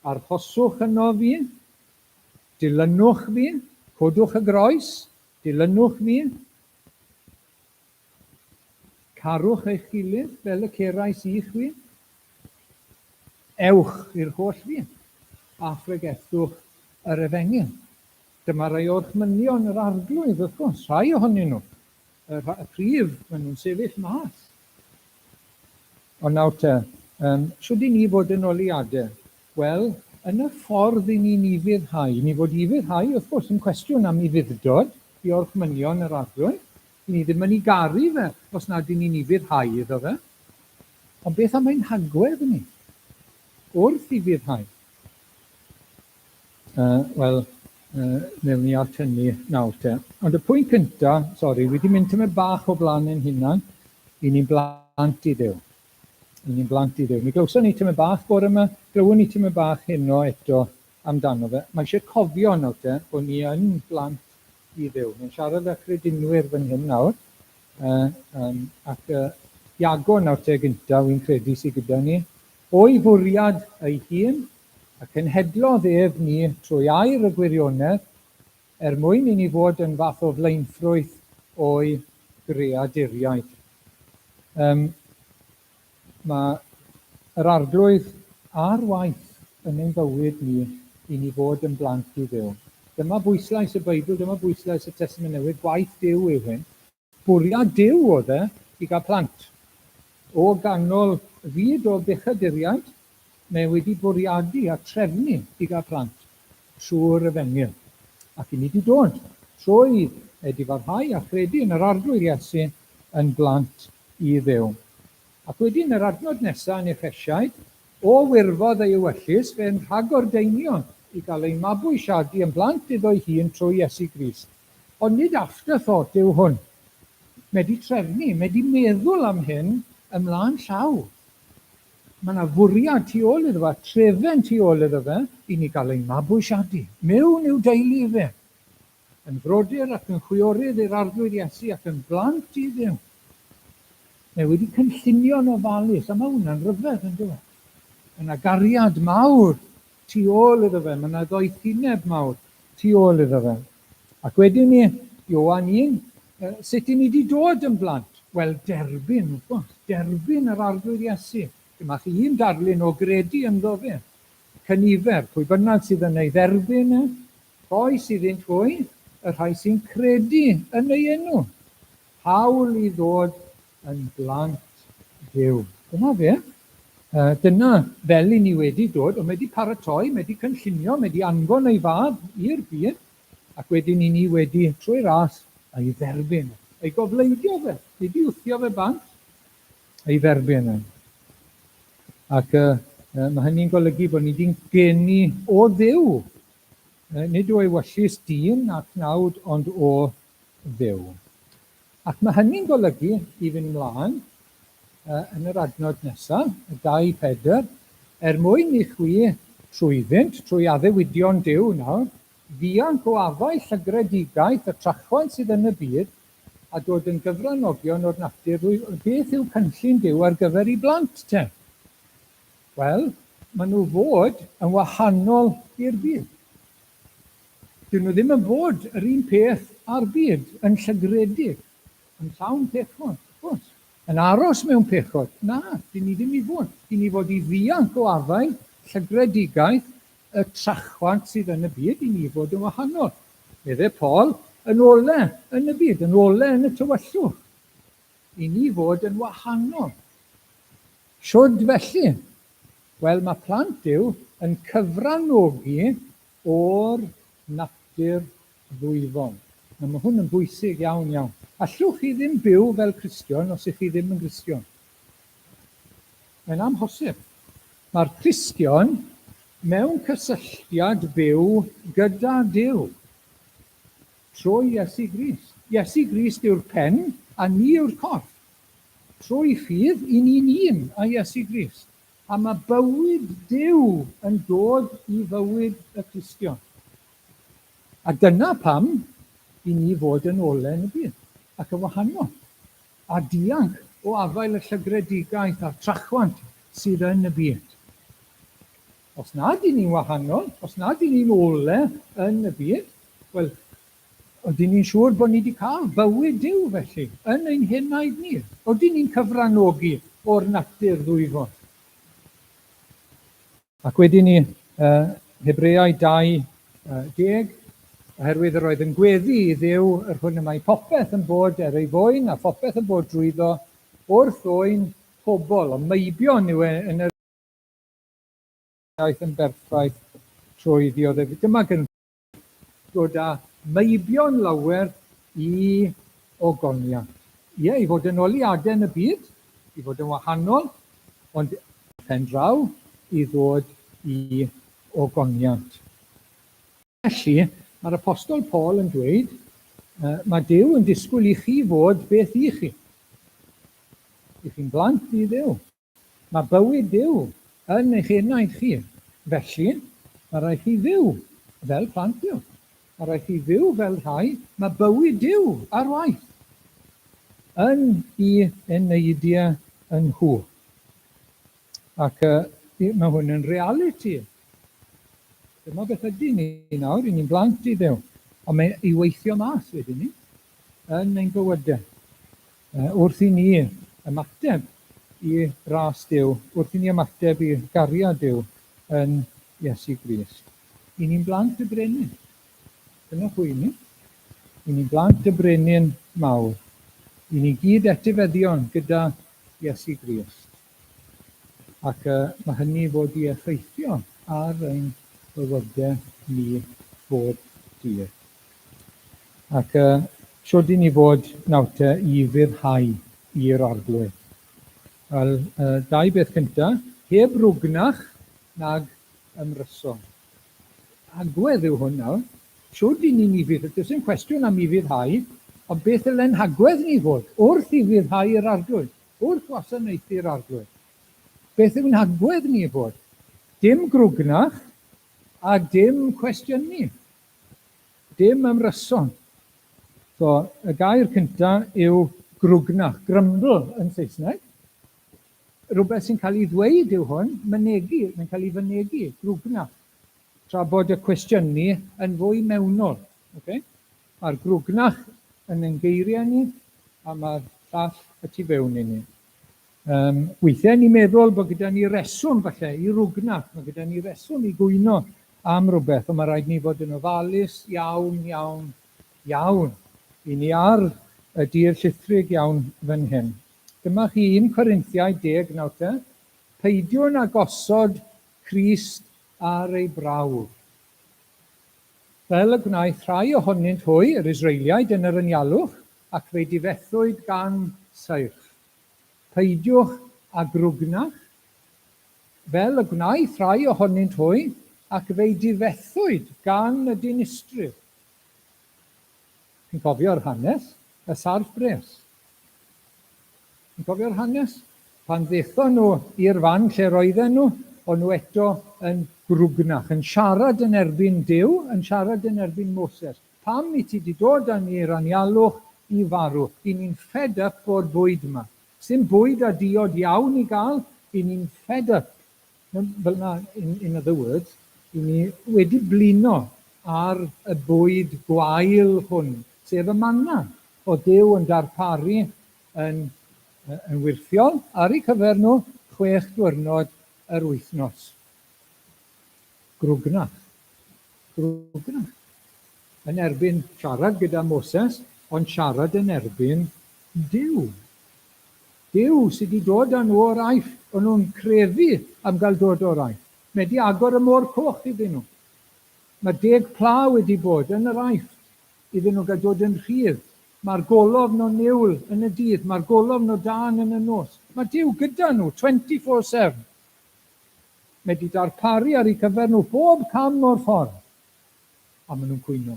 arhoswch ynof fi, dilynwch fi, codwch y groes, dilynwch fi, carwch eich gilydd fel y cerais i chwi, ewch i'r holl fyd, a phregethwch yr efengyl. Dyma rai orchmynion yr Arglwydd, wrth gwrs, rhai ohonyn nhw. Y, y prif, maen nhw'n sefyll mas. Ond nawr te, um, shwd i ni fod yn oleuadau? Wel, yn y ffordd i ni'n ufuddhau. Ni fod i ufuddhau, wrth gwrs, yn cwestiwn am ufudd-dod i orchmynion yr Arglwydd. I ni ddim yn ei garu fe os nad i ni'n ufuddhau iddo fe. Ond beth am ein hagwedd ni wrth ufuddhau? Wel, wnewn ni at hynny nawr te. Ond y pwynt cynta, sori, wi 'di mynd tymed bach o flaen ein hunan, i ni'n blant i Dduw. I ni'n blant i Dduw. Mi glywson ni tymed bach bore yma, glywon ni tymed bach heno eto amdano fe. Mae eisiau cofio nawr te bod ni yn blant i Dduw. Mae'n siarad â chredinwyr fan hyn nawr. Ac Iago nawr te gynta, wy'n credu sydd gyda ni. O'i fwriad ei hun, A cenhedlodd ef ni trwy air y gwirionedd, er mwyn i ni fod yn fath o flaenffrwyth o'i greaduriaid. Um, mae yr Arglwydd ar waith yn ein bywyd ni i ni fod yn blant i Dduw. Dyma bwyslais y Beibl, dyma bwyslais y Testament Newydd, gwaith Duw yw hyn. Bwriad Duw oedd e i gael plant. O ganol fyd o bechaduriaid, mae e wedi bwriadu a trefnu i gael plant trwy'r Efengyl. Ac i ni 'di dod, trwy edifarhau a chredu yn yr Arglwydd Iesu, yn blant i Dduw. Ac wedyn yr adnod nesa yn Effesiaid, O wirfodd ei ewyllys, fe'n rhagordeiniodd i gael ein mabwysiadu yn blant iddo'i hun trwy Iesu Grist. Ond nid afterthought yw hwn. Mae 'di trefnu, mae 'di meddwl am hyn ymlaen llaw. Mae 'na fwriad tu ôl iddo fe, a trefen tu ôl iddo fe, i ni gael ein mabwysiadu mewn i'w deulu fe. Yn frodyr ac yn chwiorydd i'r Arglwydd Iesu ac yn blant i Dduw. Mae wedi cynllunio'n ofalus, a mae hwnna'n rhyfedd, yn dyw e? Mae yna gariad mawr tu ôl iddo fe, mae yna ddoethineb mawr tu ôl iddo fe. Ac wedyn ni, Ioan 1, sut i ni wedi dod yn blant? Wel, derbyn, wrth gwrs, derbyn yr Arglwydd Iesu. Dyma chi un darlun o gredu ynddo fe. Cynifer, pwy bynnag sydd yn ei dderbyn e, rhoes iddynt hwy, y rhai sy'n credu yn ei enw, hawl i ddod yn blant Duw. Dyna fe. Dyna fel i ni wedi dod, ond mae wedi paratoi, mae wedi cynllunio, mae wedi anfon ei fab i'r byd, ac wedyn i ni wedi, trwy ras, ei dderbyn. Ei gofleidio fe, nid i wthio fe bant, ei dderbyn e. Ac mae hynny'n golygu bod ni wedi'n geni o Dduw. Nid o ewyllys dyn ac nawd, ond o Dduw. Ac mae hynny'n golygu, i fynd mlaen, yn yr adnod nesaf, y 2 Pedr, er mwyn i chwi trwyddynt, trwy addewidion Duw nawr, ddianc o afael llygredigaeth y trachwant sydd yn y byd, a dod yn gyfranogion o'r natur drwy beth yw cynllun Duw ar gyfer ei blant te? Wel, maen nhw fod yn wahanol i'r byd. Dyn nhw ddim yn fod yr un peth â'r byd, yn llygredig, yn llawn pechod, wrth gwrs, yn aros mewn pechod. Na, dyn ni ddim i fod. Dyn ni fod i ddianc o afael llygredigaeth y trachwant sydd yn y byd, i ni fod yn wahanol. Medde Paul, yn ole yn y byd, yn ole yn y tywyllwch. I ni fod yn wahanol. Shwd felly? Wel, mae plant Duw yn cyfranogi o'r natur ddwyfol. Nawr, mae hwn yn bwysig iawn, iawn. Allwch chi ddim byw fel Cristion os ych chi ddim yn Gristion. Mae'n amhosib. Mae'r Cristion mewn cysylltiad byw gyda Duw trwy Iesu Grist. Iesu Grist yw'r pen a ni yw'r corff. Trwy ffydd, i ni'n un â Iesu Grist. A mae bywyd Duw yn dod i fywyd y Cristion. A dyna pam i ni fod yn ole yn y byd, ac yn wahanol, a dianc o afael y llygredigaeth a'r trachwant sydd yn y byd. Os nad y'n ni'n wahanol, os nad y'n ni'n ole yn y byd, wel, Ydyn ni'n siŵr bod ni wedi cael bywyd Duw felly, yn ein henaid ni? Ydyn ni'n cyfranogi o'r natur ddwyfol? Ac wedyn ni, Hebreaid 2, 10, oherwydd yr oedd yn gweddi i Dduw yr hwn y mae popeth yn bod er ei fwyn a phopeth yn bod drwyddo wrth ddwyn pobl, ond meibion yw e yn yr iaith yn berffaith trwy ddioddef. Dyma gyn dod â meibion lawer i ogoniant. Ie, i fod yn oleuadau yn y byd, i fod yn wahanol, ond pen draw i ddod i ogoniant. Felly, mae'r Apostol Paul yn dweud, mae Duw yn disgwyl i chi fod beth i chi. I chi'n blant i Dduw. Mae bywyd Duw yn eich enaid chi. Felly, mae rhaid chi fyw fel plant Duw. Mae rhaid chi fyw fel rhai mae bywyd Duw ar waith yn i eneidiau yn nhw. Ac mae hwn yn realiti. Dyma beth ydyn ni nawr, i ni'n blant i Dduw. Ond mae i weithio mas wedyn ni yn ein bywydau. Wrth i ni ymateb i ras Duw, wrth i ni ymateb i gariad Duw yn Iesu Grist. I ni'n blant y brenin. Dyna pwy i ni. I ni'n blant y brenin mawr. I ni gyd etifeddion gyda Iesu Grist. Ac mae hynny fod i effeithio ar ein bywydau ni bob dydd. Ac shwd i ni fod nawr te i ufuddhau i'r Arglwydd? Wel, dau beth cynta, heb rwgnach nag ymryson. Agwedd yw hwn nawr. Shwd i ni'n ufudd-, does dim cwestiwn am ufuddhau, ond beth ddyle'n hagwedd ni fod wrth ufuddhau i'r Arglwydd, wrth wasanaethu'r Arglwydd? Beth yw'n hagwedd ni fod? Dim grwgnach a dim cwestiynu. Dim ymryson. So, y gair cyntaf yw grwgnach, grumble yn Saesneg. Rhywbeth sy'n cael ei ddweud yw hwn, mynegi, mae'n cael ei fynegi, grwgnach. Tra bod y cwestiynu yn fwy mewnol. Okay? Mae'r grwgnach yn ein geiriau ni, a mae'r llall y tu fewn i ni. Weithiau ni'n meddwl bod gyda ni reswm falle i rwgnach, mae gyda ni reswm i gwyno am rhywbeth, ond mae rhaid ni fod yn ofalus iawn, iawn, iawn. I ni ar y dir llithrig iawn fan hyn. Dyma chi 1 Corinthiaid 10 nawr te. Peidiwn â gosod Crist ar ei brawf. Fel y gwnaeth rhai ohonynt hwy, yr Israeliaid, yn yr anialwch, ac fe'i difethwyd gan seirff. Peidiwch â grwgnach, fel y gwnaeth rhai ohonynt hwy, ac fe'i difethwyd gan y dinistrydd. Chi'n cofio'r hanes? Y sarff bres. Chi'n cofio'r hanes? Pan ddethon nhw i'r fan lle roedden nhw, o'n nhw eto yn grwgnach, yn siarad yn erbyn Duw, yn siarad yn erbyn Moses. Pam i ti 'di dod â ni i'r anialwch i farw? I ni'n fed up o'r bwyd 'ma. Sdim bwyd a diod iawn i gael, i ni'n fed up. Fel 'na, in, in other words, i ni wedi blino ar y bwyd gwael hwn, sef y manna oedd Duw yn darparu yn, yn wyrthiol ar eu cyfer nhw chwech dwyrnod yr wythnos. Grwgnach. Grwgnach. Yn erbyn siarad gyda Moses, ond siarad yn erbyn Duw. Duw sydd wedi dod â nhw o'r Aifft. O'n nhw'n crefu am gael dod o'r Aifft. Mae wedi agor y môr coch iddyn nhw. Mae deg pla wedi bod yn yr Aifft iddyn nhw gael dod yn rhydd. Mae'r golofn o niwl yn y dydd, mae'r golofn o dân yn y nos. Mae Duw gyda nhw 24/7. Mae 'di darparu ar eu cyfer nhw bob cam o'r ffordd. A maen nhw'n cwyno.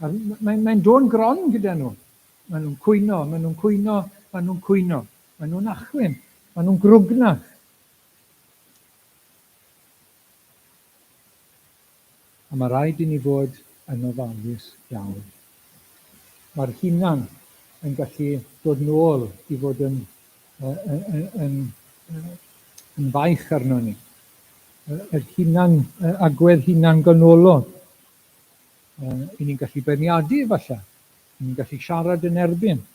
A mae'n mae dôn gron gyda nhw. Maen nhw'n cwyno, maen nhw'n cwyno, maen nhw'n cwyno. Maen nhw'n achwyn, maen nhw'n grwgnach. A mae rhaid i ni fod yn ofalus iawn. Mae'r hunan yn gallu dod nôl i fod yn yn, yn, yn faich arno ni. Yr hunan, agwedd hunan ganolog. I ni'n gallu beirniadu efallai. I ni'n gallu siarad yn erbyn.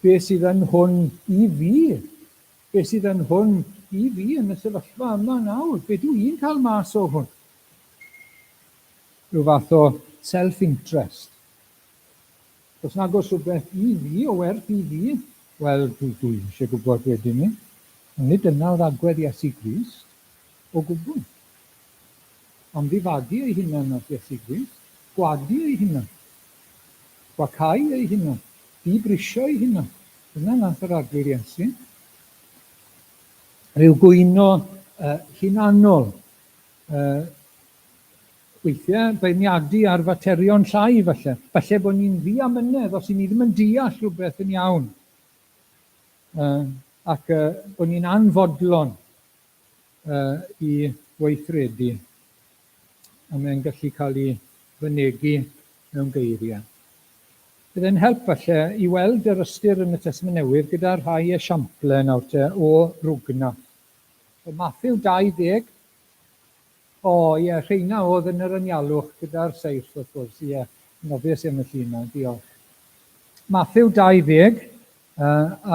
Be sydd yn hwn i fi? Be sydd yn hwn i fi yn y sefyllfa yma nawr? Be dw i'n cael mas o hwn? Rhyw fath o self-interest. Os nag oes rhywbeth i fi, o werth i fi, wel, dwi, dwi eisiau gwybod wedyn ni. Ond nid dyna oedd agwedd Iesu Grist o gwbl. Amddifadu ei hunan nath Iesu Grist, gwadu ei hunan, gwacau ei hunan, dibrisio ei hunan. Dyna nath yr Arglwydd Iesu. Rhyw gwyno hunanol, Weithiau, beirniadu ar faterion llai falle. Falle bod ni'n ddiamynedd os 'y ni ddim yn deall rhywbeth yn iawn. Ac bod ni'n anfodlon i weithredu. A mae'n gallu cael ei fynegi mewn geiriau. Bydd e'n help falle i weld yr ystyr yn y Testament Newydd gyda rhai esiamplau nawr te o rwgna. So Mathew 20, O, ie, rheina oedd yn yr anialwch gyda'r seirff, wrth gwrs, ie. Yn obvious am y llun 'na, diolch. Mathew 20,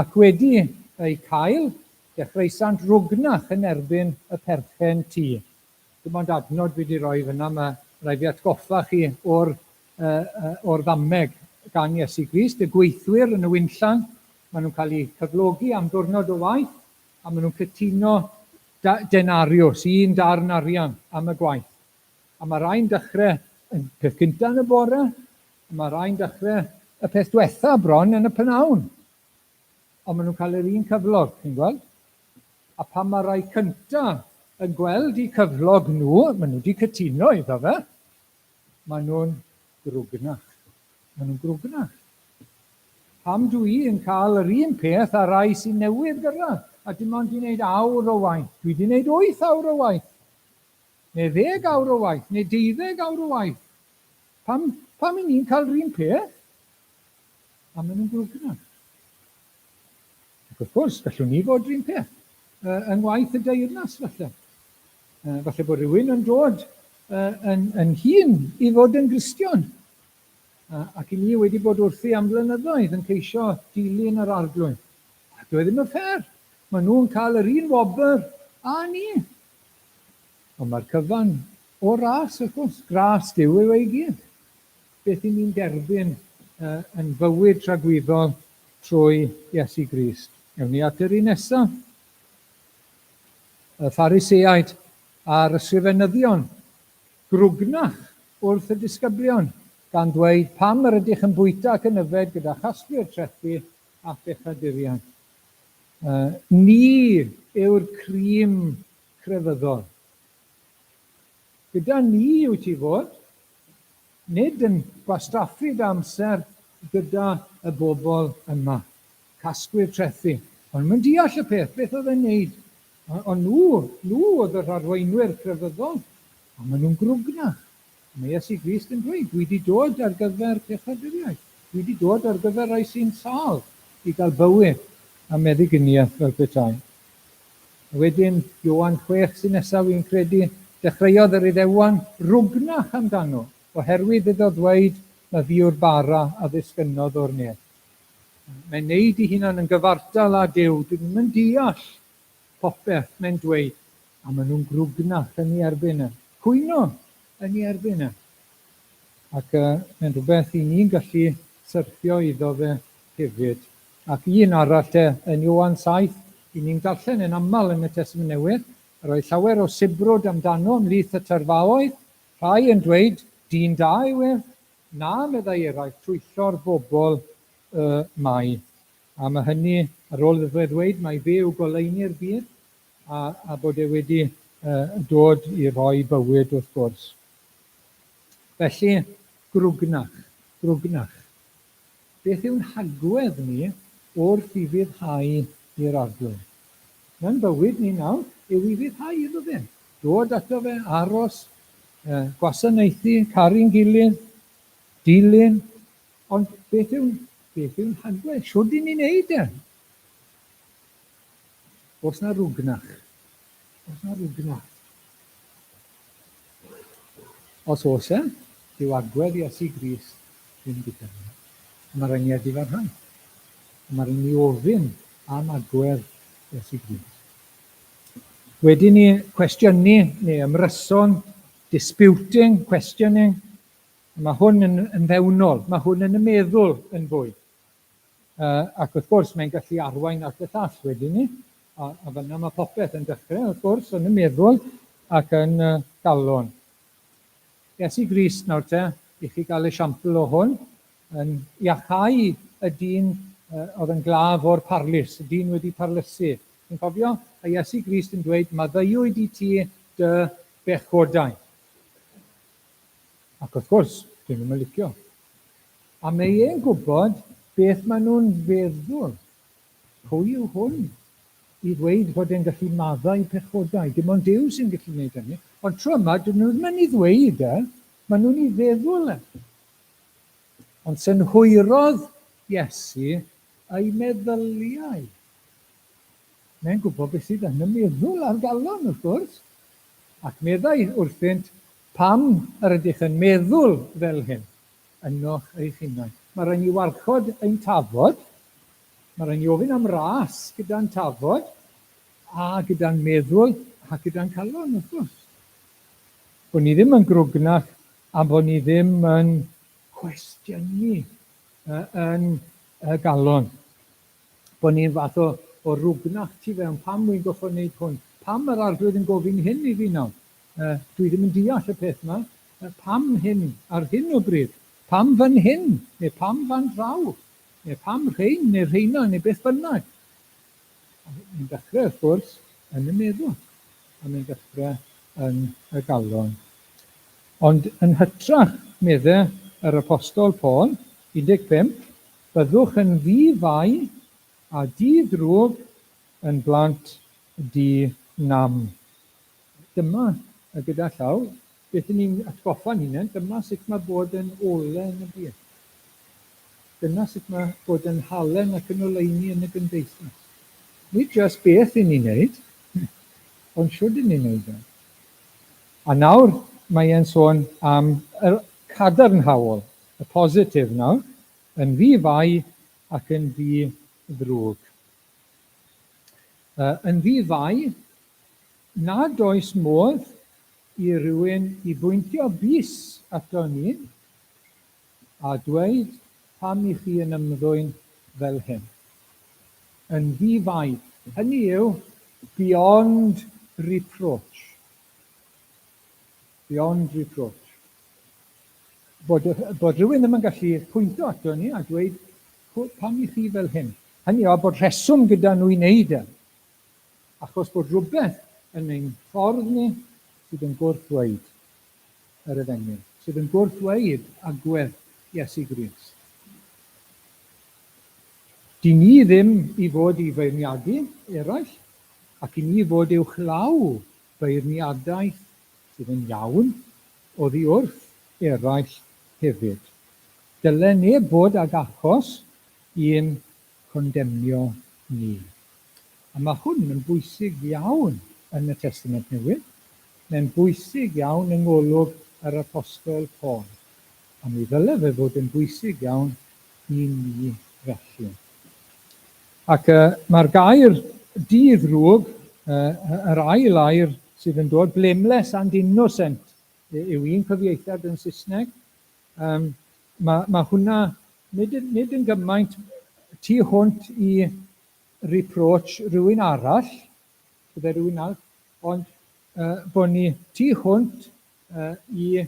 ac wedi eu cael, dechreuasant rwgnach yn erbyn y perchen tŷ. Dim ond adnod fi 'di roi fyna, mae rhaid fi atgoffa chi o'r, uh, o'r ddameg gan Iesu Grist, y gweithwyr yn y winllan, maen nhw'n cael eu cyflogi am ddiwrnod o waith, a maen nhw'n cytuno denariws, un darn arian, am y gwaith. A mae rhai'n dechrau y peth cyntaf yn y bore, a mae rhai'n dechrau y peth diwetha bron yn y prynawn. Ond maen nhw'n cael yr un cyflog, chi'n gweld? A pan mae rhai cyntaf yn gweld eu cyflog nhw, maen nhw wedi cytuno iddo fe, maen nhw'n grwgnach. Maen nhw'n grwgnach. Pam dw i yn cael yr un peth â rai sy'n newydd gyrraedd a dim ond 'di wneud awr o waith? Dwi 'di wneud wyth awr o waith, neu ddeg awr o waith, neu deuddeg awr o waith. Pam, Pam i ni'n cael rhywun peth? A maen nhw'n grwgnach. Ac wrth gwrs, gallwn ni fod rhywun peth yng ngwaith y deyrnas, falle. Falle bod rhywun yn dod yn, yn hun i fod yn Gristion. Ac i ni wedi bod wrthi am flynyddoedd yn ceisio dilyn yr Arglwydd. A dyw e ddim yn ffair. Maen nhw'n cael yr un wobr â ni. Ond mae'r cyfan o ras, wrth gwrs. Gras Duw yw e i gyd. Beth i ni'n derbyn yn fywyd tragwyddol trwy Iesu Grist. Ewn ni at yr un nesaf. Y Phariseaid a'r ysgrifenyddion grwgnach wrth y disgyblion, gan ddweud, Pam yr ydych yn bwyta ac yn yfed gyda chasglwyr trethi a phechaduriaid? Ni yw'r crîm crefyddol. Gyda ni wyt ti fod, nid yn gwastraffu dy amser gyda y bobl yma. Casglu'r trethi. O'n nhw'm yn deall y peth, beth oedd e'n neud. Ond nhw, nhw oedd yr arweinwyr crefyddol, a maen nhw'n grwgnach. Mae Iesu Grist yn dweud, dwi wedi dod ar gyfer pechaduriaid. Dwi wedi dod ar gyfer rhai sy'n sâl i gael bywyd a meddyginiaeth fel petai. A wedyn, Ioan 6 sy'n nesaf fi'n credu, dechreuodd yr Iddewon rwgnach amdano, oherwydd iddo ddweud, Ma fi yw'r bara a ddisgynnodd o'r nef. Mae'n neud ei hunan yn gyfartal â Duw. Dwi ddim yn deall popeth mae'n dweud. A maen nhw'n grwgnach yn ei erbyn e. Cwyno yn ei erbyn e. Ac uh, mae'n rhywbeth i ni'n gallu syrthio iddo fe hefyd. Ac un arall te, yn Ioan 7, i ni'n darllen yn aml yn y Testament Newydd, yr oedd llawer o sibrwd amdano ymhlith y tyrfaoedd, rhai yn dweud, dyn da yw ef, Na, meddai eraill, twyllo'r bobl y mae. A mae hynny ar ôl iddo fe ddweud mai fe yw goleuni'r byd, a, a bod e wedi uh, dod i roi bywyd wrth gwrs. Felly, grwgnach, grwgnach. Beth yw'n hagwedd ni wrth i fuddhau i'r Arglwydd? Na'n bywyd ni nawr yw i fuddhau iddo fe. Dod ato fe, aros, gwasanaethu, caru'n gilydd, dilyn. Ond beth yw'n beth yw'n hagwedd? Shwd i ni'n neud e? Oes na rwgnach? Oes na rwgnach? Os oes e, dyw agwedd Iesu Grist ddim gyda ni. A mae rhaid ni edifarhau. A mae rhaid ni ofyn am agwedd Iesu Grist. Wedyn ni cwestiynu neu ymryson, disputing, questioning. Mae hwn yn, yn fewnol, mae hwn yn y meddwl yn fwy. Uh, ac wrth gwrs, mae'n gallu arwain at y llall wedyn ni. A, a fyna mae popeth yn dechrau, wrth gwrs, yn y meddwl ac yn y galon. Iesu Grist nawr te, i chi gael esiampl o hwn, yn iachau y dyn oedd yn glaf o'r parlys, y dyn wedi parlysu. Chi'n cofio? A Iesu Grist yn dweud, maddeuwyd i ti dy bechodau. Ac wrth gwrs, dyn nhw'n licio. A mae e'n gwybod beth maen nhw'n feddwl. Pwy yw hwn i ddweud fod e'n gallu maddau pechodau? Dim ond Duw sy'n gallu gwneud hynny. Ond tro yma, dyn nhw ddim yn ei ddweud e, maen nhw'n ei feddwl e. Ond synhwyrodd Iesu ei meddyliau. Mae'n gwybod beth sydd yn y meddwl a'r galon, wrth gwrs. Ac meddai wrthynt, Pam yr ydych yn meddwl fel hyn ynoch eich hunain? Mae rhaid ni warchod ein tafod, mae rhaid ni ofyn am ras gyda'n tafod, a gyda'n meddwl, a gyda'n calon, wrth gwrs. Bod ni ddim yn grwgnach a bod ni ddim yn cwestiynu yn y galon. Bod ni'n fath o, o rwgnach tu fewn. Pam wy'n goffo wneud hwn? Pam mae'r Arglwydd yn gofyn hyn i fi nawr? Dwi ddim yn deall y peth 'ma. Pam hyn ar hyn o bryd? Pam fan hyn? Neu pam fan draw? Neu pam rhein neu rheina neu beth bynnag? Mae'n dechrau, wrth gwrs, yn y meddwl, a mae'n dechrau yn y galon. Ond yn hytrach, medde yr Apostol Paul, 15, byddwch yn ddi-fai a di-ddrwg yn blant di-nam. Dyma, gyda llaw, Beth y'n ni'n atgoffa'n hunain, dyma sut mae bod yn ole yn y byd. Dyna sut mae bod yn halen ac yn oleuni yn y gymdeithas. Nid jyst beth y'n ni'n neud, ond shwd y'n ni'n neud e. A nawr mae e'n sôn am y cadarnhaol, y positif nawr, yn ddi-fai ac yn ddi-ddrwg. Yn ddi-fai, nad oes modd i rywun i bwyntio bys ato ni a dweud pam i chi yn ymddwyn fel hyn. Yn ddi-fai, hynny yw, beyond reproach. Beyond reproach. Bod, bod rhywun ddim yn gallu pwynto ato ni a dweud pam i chi fel hyn. Hynny yw, bod rheswm gyda nhw i wneud e. Achos bod rhywbeth yn ein ffordd ni sydd yn gwrthddweud yr efengyl, sydd yn gwrthddweud agwedd Iesu Grist. Dyn ni ddim i fod i feirniadu eraill, ac i ni fod uwchlaw beirniadaeth sydd yn iawn oddi wrth eraill hefyd. Dyle neb fod ag achos i'n condemnio ni. A mae hwn yn bwysig iawn yn y Testament Newydd. Mae'n bwysig iawn yng ngolwg yr Apostol Paul. A mi ddyle fe fod yn bwysig iawn i ni felly. Ac uh, mae'r gair di-ddrwg, uh, yr ail air sydd yn dod, blameless and innocent, yw un cyfieithiad yn Saesneg. Um, mae, mae hwnna nid, nid yn gymaint tu hwnt i reproach rhywun arall, bydde rhywun arall, ond uh, bod ni tu hwnt uh, i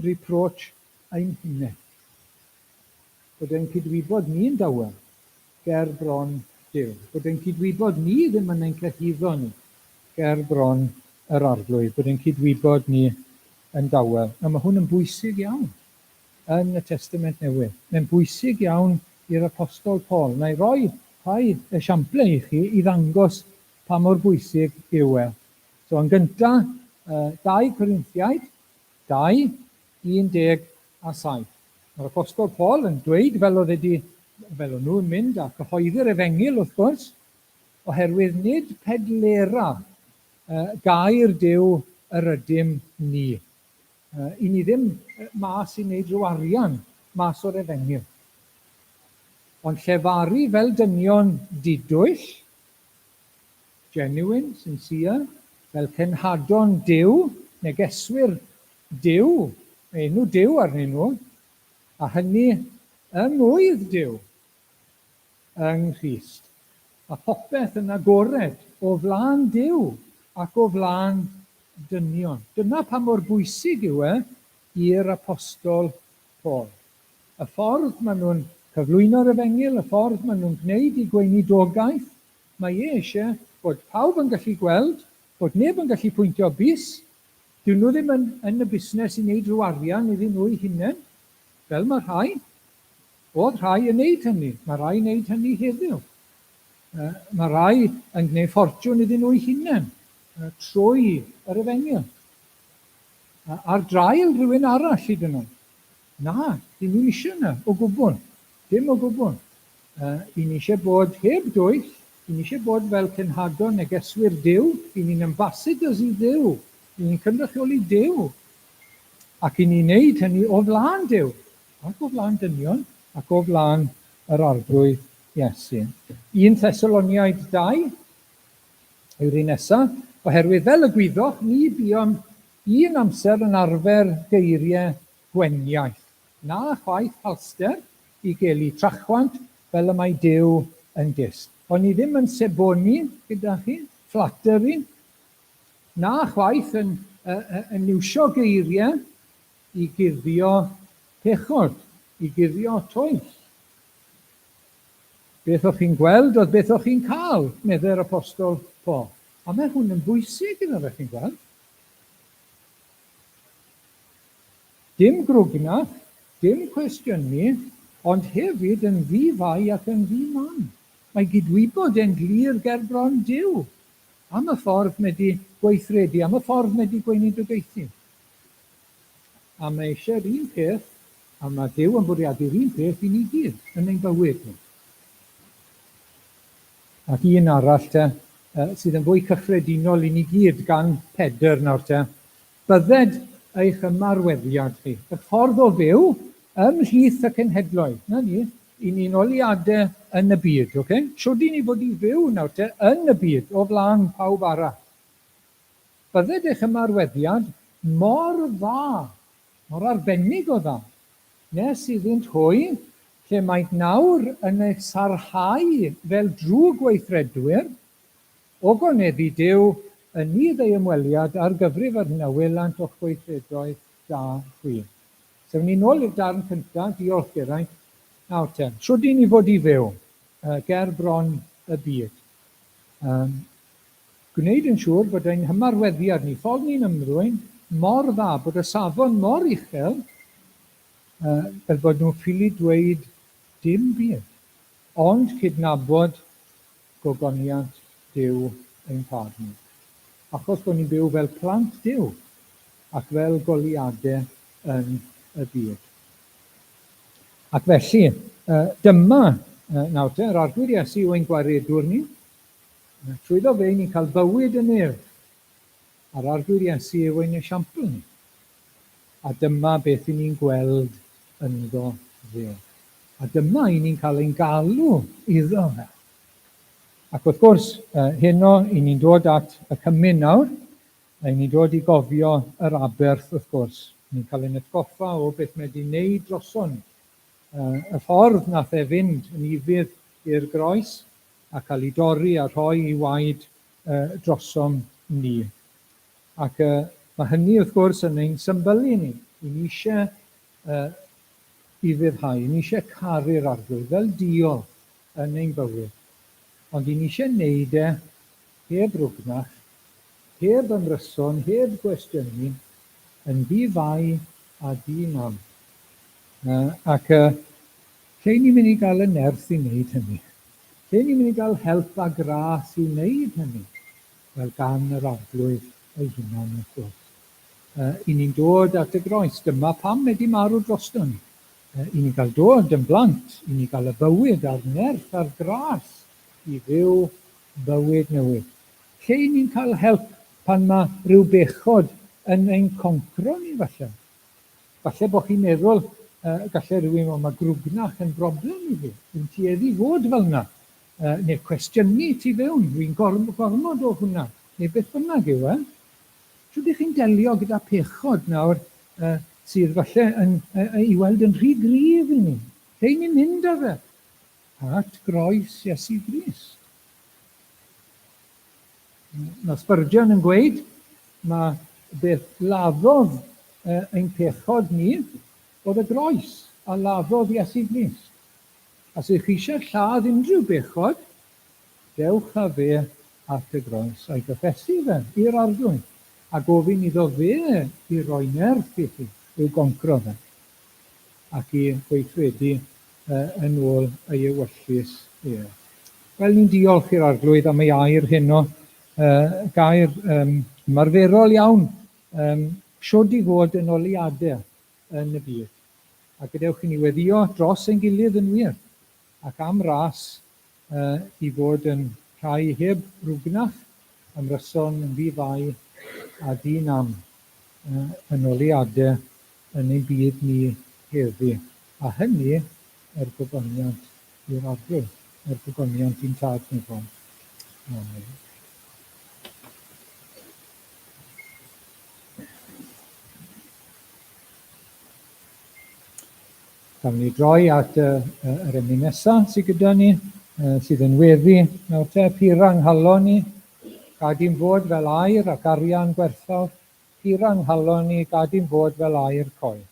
reproach ein hunain. Bod e'n cydwybod ni'n dawel ger bron Duw. Bod e'n cydwybod ni ddim yn ein cyhuddo ni ger bron yr Arglwydd. Bod e'n cydwybod ni yn dawel. Nawr mae hwn yn bwysig iawn yn y Testament Newydd. Mae'n bwysig iawn i'r Apostol Paul. Na i roi rhai esiamplau i chi i ddangos pa mor bwysig yw e. So yn gyntaf, 2 Corinthiaid 2, 17. Mae'r Apostol Paul yn dweud fel oedd wedi, fel o'n nhw'n mynd a cyhoeddi'r efengyl wrth gwrs, oherwydd nid pedlera gair Duw yr ydym ni. I ni ddim mas i wneud rhyw arian mas o'r efengyl. Ond llefaru fel dynion didwyll, genuine, sincere, fel cenhadon Duw, negeswyr Duw, mae enw Duw arnyn nhw, a hynny yng ngŵydd Duw, yng Nghrist. Mae popeth yn agored o flaen Duw ac o flaen dynion. Dyna pa mor bwysig yw e i'r Apostol Paul. Y ffordd maen nhw'n cyflwyno'r Efengyl, y ffordd maen nhw'n gwneud eu gweinidogaeth, mae e eisiau bod pawb yn gallu gweld, bod neb yn gallu pwyntio bys, Dyw nhw ddim yn yn y busnes i wneud rhyw arian iddyn nhw'u hunain, fel mae rhai. O'dd rhai yn wneud hynny, mae rhai yn wneud hynny heddiw. Mae rhai yn gwneud ffortiwn iddyn nhw'u hunain trwy yr efengyl. Ar draul rhywun arall hyd yn oed. Na, dyn ni'm eisiau yna o gwbl. Dim o gwbl. I ni eisiau bod heb dwyll, i ni eisiau bod fel cenhadon negeswyr Duw, i ni'n ambassadors i Dduw, i ni'n cynrychioli Duw, ac i ni'n neud hynny o flaen Duw, ac o flaen dynion, ac o flaen yr Arglwydd Iesu. 1 Thessaloniaid 2 yw'r un nesaf, oherwydd fel y gwyddoch, ni buom un amser yn arfer geiriau gweniaith, na chwaith falster i gelu trachwant fel y mae Duw yn dyst. O'n i ddim yn seboni gyda chi, flattery, na chwaith yn, yn iwsio geiriau i guddio pechod, i guddio twyll. Beth o'ch chi'n gweld oedd beth o'ch chi'n cael, meddai'r Apostol Paul. A mae hwn yn bwysig iddo fe, chi'n gweld. Dim grwgnach, dim cwestiynu, ond hefyd yn ddi-fai ac yn ddi-nam. Mae gydwybod e'n glir ger bron Duw am y ffordd mae 'di gweithredu, am y ffordd mae 'di gweinidogaethu. A mae eisiau'r un peth, a mae Duw yn bwriadu'r un peth i ni gyd yn ein bywyd ni. Ac un arall te, sydd yn fwy cyffredinol i ni gyd gan Pedr nawr te, bydded eich ymarweddiad chi, eich ffordd o fyw ymhlith y cenhedloedd. Na ni, i ni'n oliadau yn y byd, oce? Okay? Shwd i ni fod i fyw nawr te yn y byd, o flaen pawb arall. Bydded eich ymarweddiad mor dda, mor arbennig o dda, nes iddynt hwy, lle maent nawr yn eich sarhau fel drwgweithredwyr, ogoneddu Duw yn nydd ei ymweliad ar gyfrif yr hyn a welant o'ch gweithredoedd da chwi. So, ni'n ôl i'r darn cyntaf, diolch Geraint. Nawr te, shwd i ni fod i fyw ger bron y byd? Um, Gwneud yn siŵr bod ein hymarweddiad ni, ffordd ni'n ymddwyn, mor dda, bod y safon mor uchel, fel bod nhw'n ffili dweud dim byd, ond cydnabod gogoniant Duw ein Tad ni. Achos bod ni'n byw fel plant Duw ac fel goleuadau yn y byd. Ac felly, dyma nawr te, yr Arglwydd Iesu yw ein gwaredwr ni. Trwyddo fe ni'n cael bywyd y nef, a'r Arglwydd Iesu yw ein esiampl ni. A dyma beth i ni'n gweld ynddo fe. A dyma i ni'n cael ein galw iddo fe. Ac wrth gwrs, heno, i ni'n dod at y cymun nawr, a i ni'n dod i gofio yr aberth, wrth gwrs. Ni'n cael ein atgoffa o beth mae wedi wneud droson ni. Y ffordd nath e fynd yn ufudd i'r groes, a cael ei dorri a rhoi ei waed drosom ni. Ac mae hynny, wrth gwrs, yn ein symbylu ni. I ni eisiau ufuddhau, i ni eisiau caru'r Arglwydd fel diolch yn ein bywyd. Ond i ni eisiau wneud e heb rwgnach, heb ymryson, heb gwestiynu, yn ddi-fai a di-nam. Ac Lle ni'n mynd i gael y nerth i wneud hynny? Lle ni'n mynd i gael help a gras i wneud hynny? Wel, gan yr Arglwydd ei hunan, wrth gwrs. I ni'n dod at y groes. Dyma pam mae 'di marw drosto ni. I ni gael dod yn blant, i ni gael y bywyd a'r nerth a'r gras i fyw bywyd newydd. Lle i ni'n cael help pan mae rhyw bechod yn ein concro ni, falle? Falle bod chi'n meddwl, gallai rhywun fod, mae grwgnach yn broblem i fi, dwi'n tueddu i fod fel yna, neu cwestiynu tu fewn, dwi'n gormod o hwnna, neu beth bynnag yw e. Shwt ych chi'n delio gyda pechod nawr sydd falle yn, i weld yn rhy gryf i ni? Lle i ni'n mynd â fe? At groes Iesu Grist. Mae Spurgeon yn gweud, mae beth laddodd ein pechod ni oedd y groes a laddodd Iesu Grist. A os ych chi eisiau lladd unrhyw bechod, dewch â fe at y groes a'i gyffesu fe i'r Arglwydd, a gofyn iddo fe i roi nerth i chi i'w goncro fe, ac i gweithredu yn ôl ei ewyllys ef. Wel, ni'n diolch i'r Arglwydd am ei air heno, gair ymarferol iawn, shwd i fod yn oleuadau yn y byd. A gadewch i ni weddïo dros ein gilydd yn wir, ac am ras i fod yn rhai heb rwgnach, ymryson yn ddi-fai a di-nam yn oleuadau yn ein byd ni heddi, a hynny er gogoniant i'r Arglwydd, er gogoniant i'n Tad nefol. Amen. Gawn ni droi at y, yr emyn nesaf sydd gyda ni, sydd yn weddi nawr te, pura yng nghalon ni, gad i'n fod fel aur ac arian gwerthfawr, Pura 'nghalon i, gad i'm fod fel aur coeth.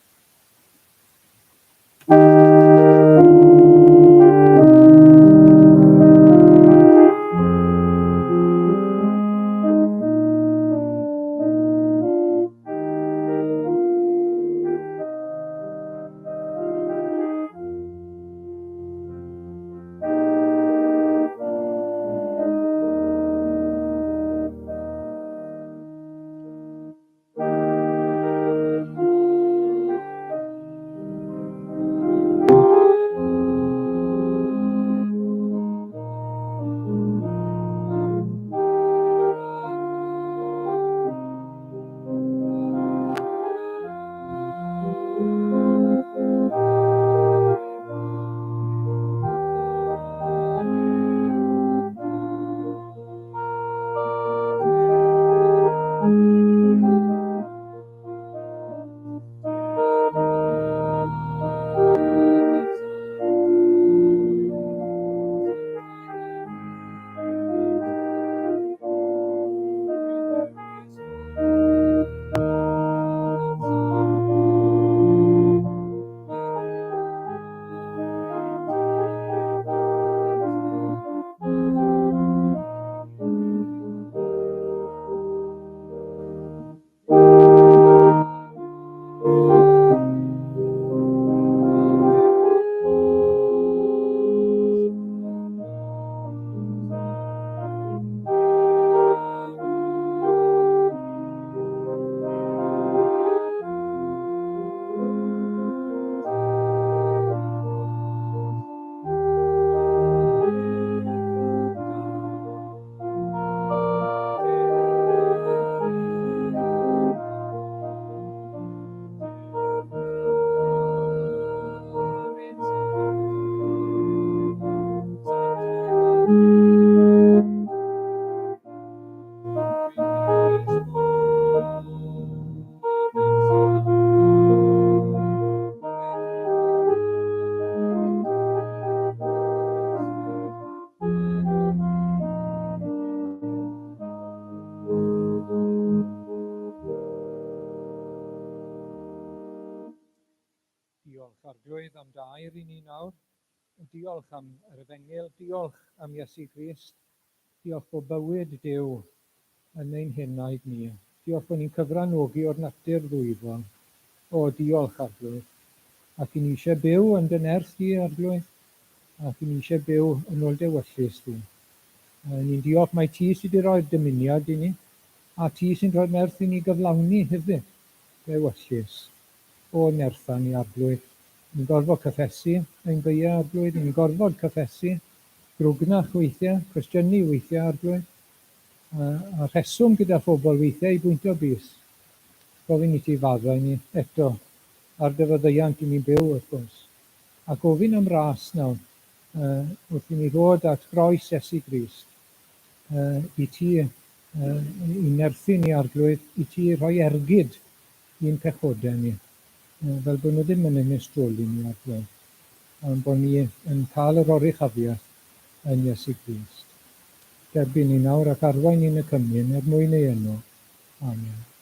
Diolch Arglwydd am dy air i ni nawr. Diolch am yr efengyl, diolch am Iesu Grist. Diolch bod bywyd Duw yn ein henaid ni. Diolch bod ni'n cyfranogi o'r natur ddwyfol. O, diolch Arglwydd. Ac i ni eisiau byw yn dy nerth di, Arglwydd, ac i ni eisiau byw yn ôl dy ewyllys di. Ni'n diolch mai ti sydd wedi rhoi'r dymuniad i ni, a ti sy'n rhoi'r nerth i ni gyflawni hefyd dy ewyllys. O nertha ni, Arglwydd. Ni'n gorfod cyffesu ein beiau, Arglwydd. Ni'n gorfod cyffesu grwgnach weithiau, cwestiynu weithiau, Arglwydd. A, a rheswm gyda phobl weithiau i bwyntio bys. Gofyn i ti faddau ni eto ar dy faddeuant i ni'n byw, wrth gwrs. A gofyn am ras nawr, uh, wrth i ni ddod at groes Iesu Grist, uh, i ti uh, i nerthu ni, Arglwydd, i ti rhoi ergyd i'n pechodau ni, fel bod nhw ddim yn ein meistroli ni ar ddiwedd, ond bod ni yn cael yr oruchafiaeth yn Iesu Grist. Derbyn ni nawr ac arwain ni'n y cymun er mwyn ei enw. Amen.